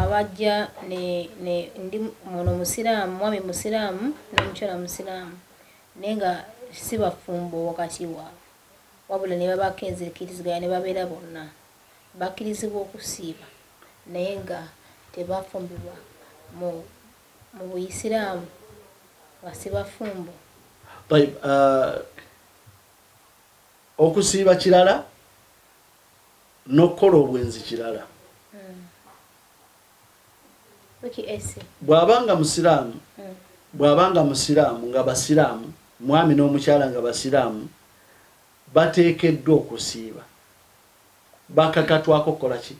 abajja ne ndi muno musiraamu, mwami musiraamu n'omukyala musiraamu, naye nga si bafumbo wakati waabwe, wabula ne babaako enzikiriziganya ne babeera bonna bakkirizibwa okusiiba, naye nga tebafumbirwa mu buyisiraamu nga si bafumbo. Okusiiba kirala n'okukola obwenzi kirala. Bw'abanga musiraamu, bw'abanga musiraamu nga basiraamu, mwami n'omukyala nga basiraamu, bateekeddwa okusiiba. Bakakatwako kukola ki?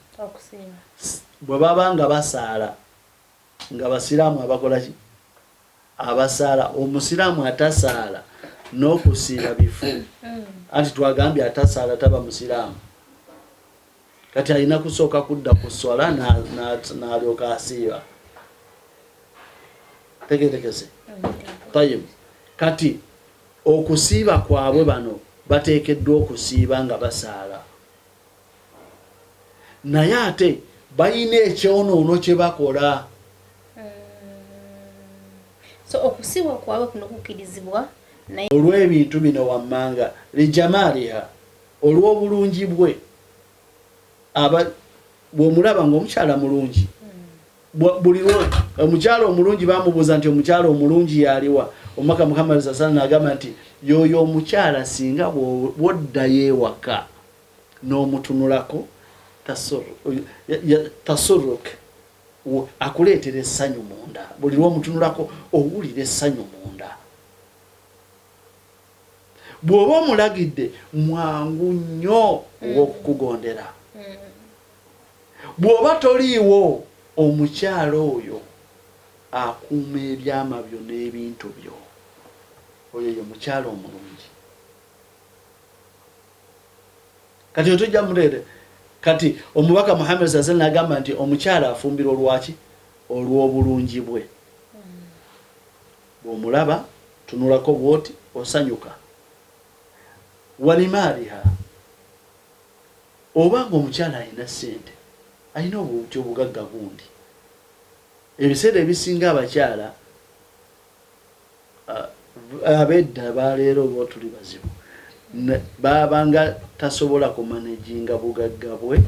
Bwe baba nga basaala nga basiraamu abakola ki? Abasaala. Omusiraamu atasaala n'okusiiba bifu. Anti twagambye atasaala taba musiraamu. Kati alina kusooka kudda ku swala n'alyoka asiiba. Tegerekese. Tayibu. Kati okusiiba kwabwe bano bateekeddwa okusiiba nga basaala. Naye ate balina ekyonoono kye bakola. So okusiiba kwabwe kuno kukkirizibwa naye olw'ebintu bino wammanga lijamaaliha, olw'obulungi bwe. Bw'omulaba ng'omukyala mulungi, buli omukyala omulungi bamubuuza nti omukyala omulungi yaliwa, omubaka Muhammad sallallahu alaihi wasallam n'agamba nti y'oyo omukyala singa bw'oddayo ewaka n'omutunulako tasurruk, akuleetera essanyu munda. Buli lw'omutunulako owulira essanyu munda. Bw'oba omulagidde mwangu nnyo ow'okukugondera. Bw'oba toliiwo, omukyala oyo akuuma ebyama byo n'ebintu byo. Oyo ye mukyala omulungi. Kati otujja muleere. Kati omubaka Muhammad sallallahu alaihi wasallam agamba nti omukyala afumbirwa lwaki? Olw'obulungi bwe. Bw'omulaba tunulako bw'oti osanyuka. Walimaaliha, oba ng'omukyala alina ssente, alina obuti obugagga gundi. Ebiseera ebisinga abakyala ab'edda, baleero bo tuli bazibu, baabanga tasobola kumanaginga bugagga bwe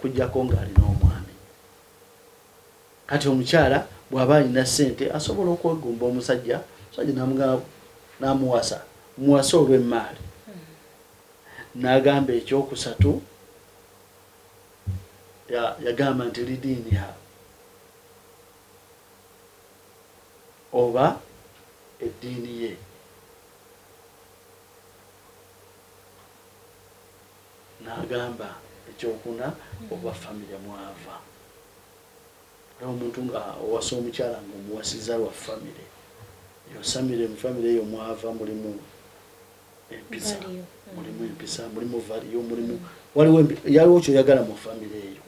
kujjako ng'alina omwami. Kati omukyala bw'aba alina ssente asobola okwegomba omusajja, omusajja namugamba namuwasa, muwase olw'emmaali. N'agamba ekyokusatu, yagamba nti lidiiniha, oba eddiini ye. N'agamba ekyokuna, oba famire mwava. Era omuntu nga owasa omukyala nga omuwasiza lwa famire yosamire, mu famire eyo mwava mulimu empisa, mulimu empisa, mulimu value, mulimu waliwo yaliwo kyoyagala mu famire eyo.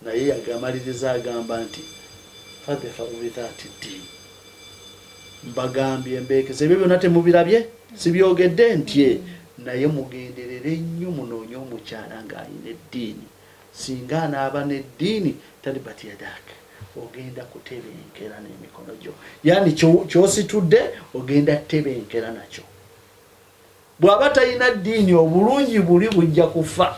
Naye yagamaliriza agamba nti fadhfaru bidhati ddiini. Mbagambye embeekeza ebyo byonna temubirabye, sibyogedde ntye, naye mugenderere nnyo munoonye omukyala ng'alina eddiini. Singa anaaba n'eddiini, taribat yadak, ogenda kutebenkera n'emikono gyo, yani kyositudde ogenda tebenkera nakyo. Bw'aba talina ddiini, obulungi buli bujja kufa,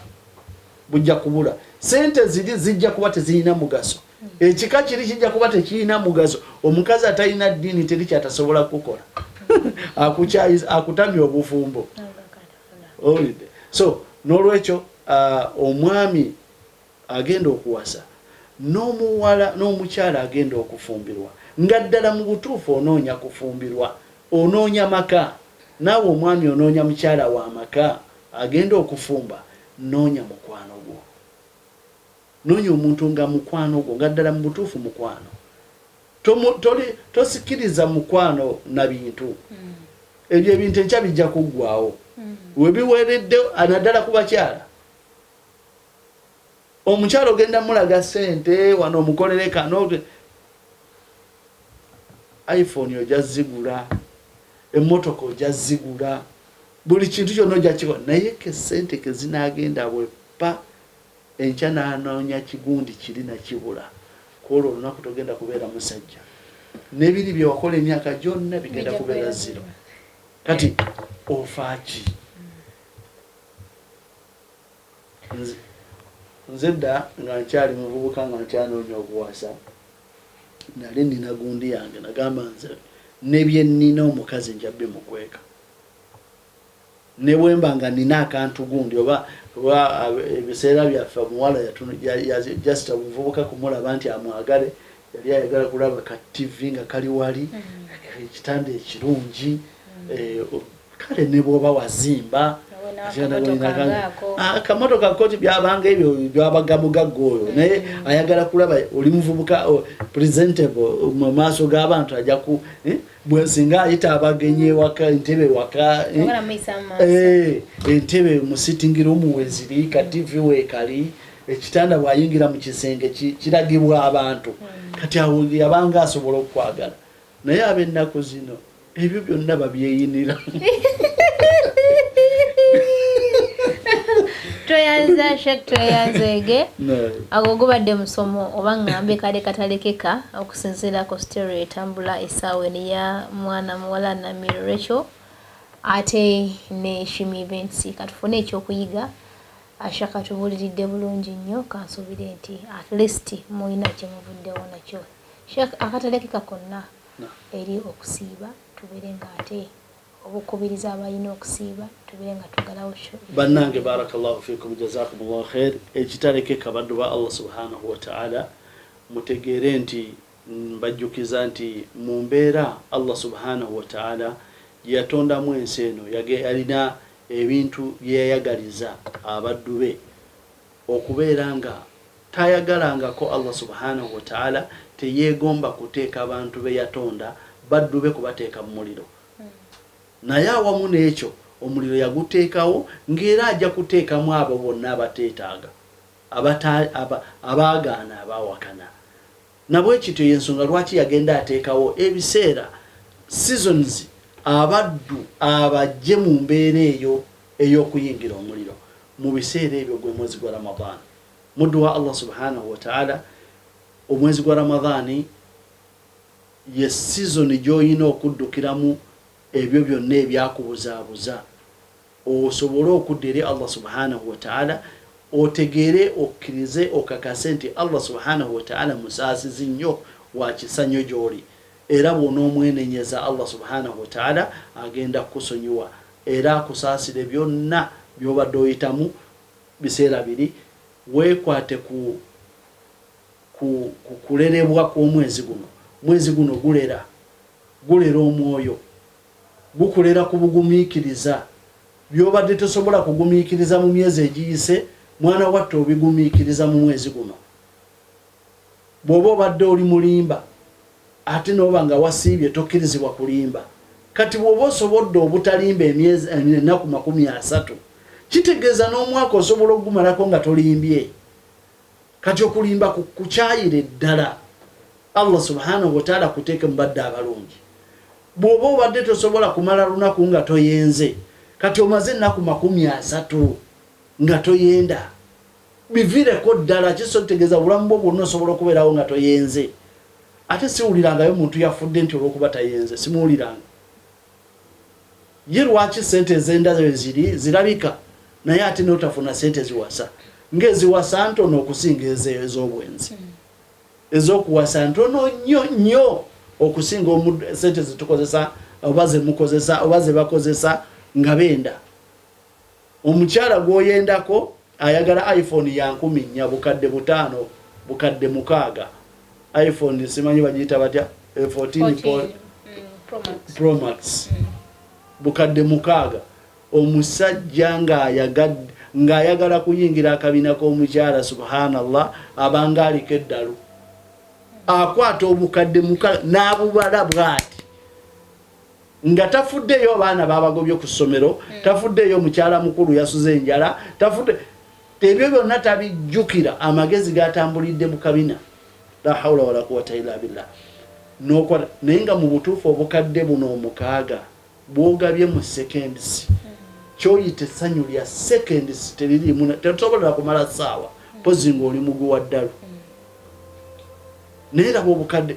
bujja kubula, sente ziri zijja kuba tezirina mugaso, ekika kiri kijja kuba tekirina mugaso. Omukazi atalina ddiini teri kyatasobola kukola, akutamya obufumbo, owulidde? So n'olwekyo omwami agenda okuwasa n'omuwala n'omukyala agenda okufumbirwa, nga ddala mu butuufu onoonya kufumbirwa, onoonya maka, naawe omwami onoonya mukyala wa maka agenda okufumba, noonya mukwano gwo, noonya omuntu nga mukwano gwo, nga ddala mu butuufu mukwano. Tosikiriza mukwano na bintu. Ebyo ebintu enkya bijja kuggwawo webiweredde, naddala ku bakyala. Omukyala ogenda mulaga sente wano, omukolere kano, iPhone ojja zigula, emmotoka ojja zigula, buli kintu kyonna ojja kikola, naye ke sente kezinagenda bwepa, enkya nanoonya kigundi kiri nakibula. Kwolwo olunaku togenda kubeera musajja, n'ebiri byewakola emyaka gyonna bigenda kubeera zero. Kati ofaaki? Nze dda nga nkyali muvubuka, nga nkyanoonya okuwasa, nali nina gundi yange, nagamba nze ne bye nnina omukazi nja bimukweka. Ne bwemba nga nina akantu gundi oba ebiseera byaffe omuwala just omuvubuka kumulaba nti amwagale, yali ayagala kulaba ka TV nga kali wali, ekitanda ekirungi, kale ne bwoba wazimba akamotoka koti, byabanga ebyo byabaga mugagga oyo, naye ayagala kulaba oli muvubuka presentable mu maaso g'abantu, ajja ku bwensinga ayita abagenyi ewaka, entebe waka, entebe mu sitting room weziri, ka TV weekali, ekitanda bw'ayingira mu kisenge kiragibwa abantu. Kati awo yabanga asobola okukwagala. Naye ab'ennaku zino ebyo byonna babyeyinira. Tweyanza Sheikh, tweyanzeege. Ago gubadde musomo oba ŋŋambe kale katalekeka okusinziira ku story etambula essaawa eno ya mwana muwala Namiro Rachel ate ne Shimi Events. Katufune ekyokuyiga. Sheikh atubuuliridde bulungi nnyo, kansuubire nti at least mulina kye muvuddewo nakyo. Sheikh, akatalekeka konna eri okusiiba, tubeere nga ate obukubiriza abalina okusiiba, tubeere nga tugalawo. Bannange, barakallahu fikum, jazakumullahu khair. Ekitalekeka, baddu ba Allah subhanahu wataala, mutegeere nti mbajjukiza nti mu mbeera Allah subhanahu wataala gye yatondamu ensi eno, yalina ebintu bye yayagaliza abaddu be okubeera nga tayagalangako. Allah subhanahu wataala teyeegomba kuteeka bantu be yatonda, baddu be, kubateeka mu muliro, naye awamu n'ekyo omuliro yaguteekawo ng'era ajja kuteekamu abo bonna abateetaaga, abaagaana, abaawakana. Nabwekityo yensonga lwaki yagenda ateekawo ebiseera, seasons, abaddu abajje mu mbeera eyo ey'okuyingira omuliro mu biseera ebyo gwe mwezi gwa Ramadhan. Muddu wa Allah subhanahu wataala, omwezi gwa Ramadhani ye sizoni gy'olina okuddukiramu ebyo byonna ebyakubuzaabuza osobole okudda eri Allah subhanahu wataala, otegeere, okkirize, okakase nti Allah subhanahu wataala musaasizi nnyo, wa kisa nnyo gy'oli, era bw'onoomwenenyeza Allah subhanahu wataala agenda kukusonyiwa era akusaasire byonna by'obadde oyitamu. Biseera biri weekwate ku ku kulerebwa kw'omwezi guno. Mwezi guno gulera, gulera omwoyo, gukulera ku bugumiikiriza. By'obadde tosobola kugumiikiriza mu myezi egiyise, mwana wattu obigumiikiriza mu mwezi guno. Bw'oba obadde oli mulimba ate n'oba nga wasiibye tokkirizibwa kulimba. Kati bw'oba osobodde obutalimba emyezi ennaku 30, kitegeeza n'omwaka osobola okugumalako nga tolimbye. Kati okulimba kukyayire ddala. Allah subhanahu wataala akuteeke mu badde abalungi. Bw'oba obadde tosobola kumala lunaku nga toyenze, kati omaze ennaku 30 nga toyenda, biviireko ddala. Kisotegeeza obulamu bwo bwonna osobola okubeerawo nga toyenze. Ate siwulirangayo muntu yafudde nti olw'okuba tayenze, simuwuliranga. Ye lwaki sente ezenda ziri zirabika naye ate n'otafuna sente ziwasa, ng'eziwasa ntono okusinga ez'obwenzi? Ez'okuwasa ntono nnyo nnyo okusinga sente zetukozesa oba zemukozesa oba zebakozesa nga benda. Omukyala gw'oyendako ayagala iPhone ya 4000, 5000, 6000, iPhone simanyi bagiyita batya, 14 Pro Max, 6000. Omusajja ng'ayagala kuyingira akabina k'omukyala, subhanallah, abanga aliko eddalu, akwata 6000 n'abubala bw'ati nga tafuddeeyo abaana babagobye ku ssomero, tafuddeeyo omukyala mukulu yasuze enjala, tafudde ebyo byonna, tabijjukira. Amagezi gatambulidde mu kabina. La haula wala quwata illa billah. Nokwata naye nga mu butuufu obukadde buno omukaaga bwogabye mu seconds, kyoyita essanyu lya seconds teririimu, tetusobolera kumala ssaawa pozi ng'oli mugwi wa ddalu. Naye laba obukadde.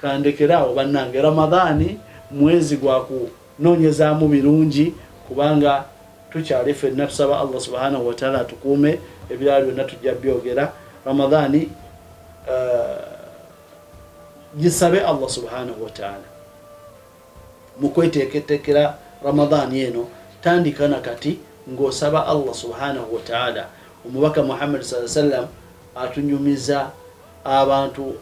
Kandekere awo bannange. Ramadhaani mwezi gwa kunoonyezaamu birungi, kubanga tukyali ffenna. Tusaba Allah subhanahu wataala atukuume, ebirala byonna tujja byogera. Ramadhaani gisabe Allah subhanahu wataala. Mu kweteeketeekera Ramadhaani eno, tandika na kati ng'osaba Allah subhanahu wataala. Omubaka Muhammad saa sallam atunyumiza, abantu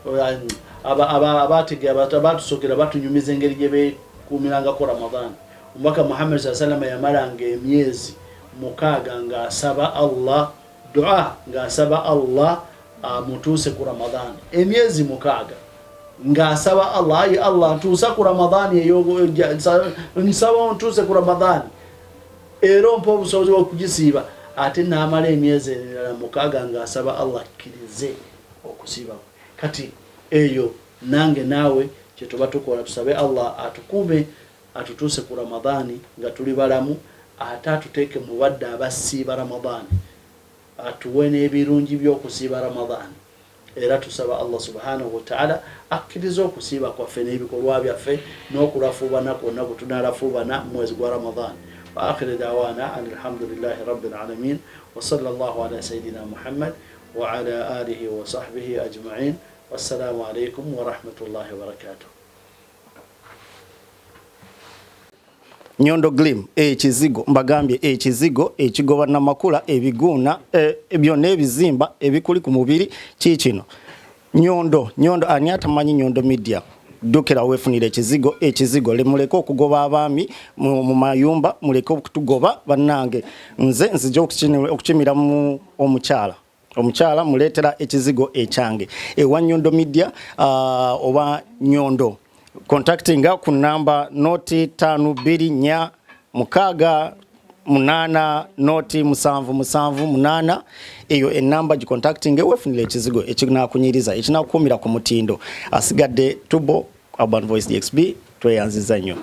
abatusokera batunyumiza engeri gye beekuumirangako Ramadhaani. Omubaka Muhammad saa sallama yamalanga emyezi 6 ng'asaba Allah dua, ng'asaba Allah amutuuse ku Ramadhaani. Emyezi 6 ng'asaba Allah, ayi Allah, ntuusa ku Ramadhaani eyo, nsaba ontuuse ku Ramadhaani era ompa obusobozi bw'okugisiiba. Ate n'amala emyezi emirala 6 ng'asaba Allah akkirize okusiiba kwe. Kati eyo nange naawe kyetuba tukola, tusabe Allah atukuume, atutuuse ku Ramadhaani nga tuli balamu, ate atuteeke mu badde abasiiba Ramadhaani, atuwe n'ebirungi by'okusiiba Ramadhaani. Era tusaba Allah subhanahu wataala akkirize okusiiba kwaffe n'ebikolwa byaffe n'okulafuubana kwonna kwe tunalafuubana mu mwezi gwa Ramadhaani. Wa akhiri dawana an alhamdulillahi rabbil alamin, wa sallallahu ala sayidina Muhammad wa ala alihi wa sahbihi ajma'in. Wassalamu alaikum wa rahmatullahi wa barakatuh. Nyondo Glim ekizigo, mbagambye ekizigo ekigoba namakula, ebiguuna, byonna ebizimba ebikuli ku mubiri kiikino. Nyondo, Nyondo, ani atamanyi Nyondo Media? Ddukira weefunire ekizigo, ekizigo muleke okugoba abaami mu mayumba, muleke okutugoba bannange. Nze nzija okukimira mu omukyala, omukyala muleetera ekizigo ekyange ewa Nyondo Media, oba Nyondo contactinga ku namba 0 5 2 4 6. 8 0 7 7 8. Eyo enamba gicontacting, wefunire ekizigo ekinakunyiriza, ekinakukumira ku mutindo. Asigadde tubo Urban Voice DXB, tweyanziza nnyo.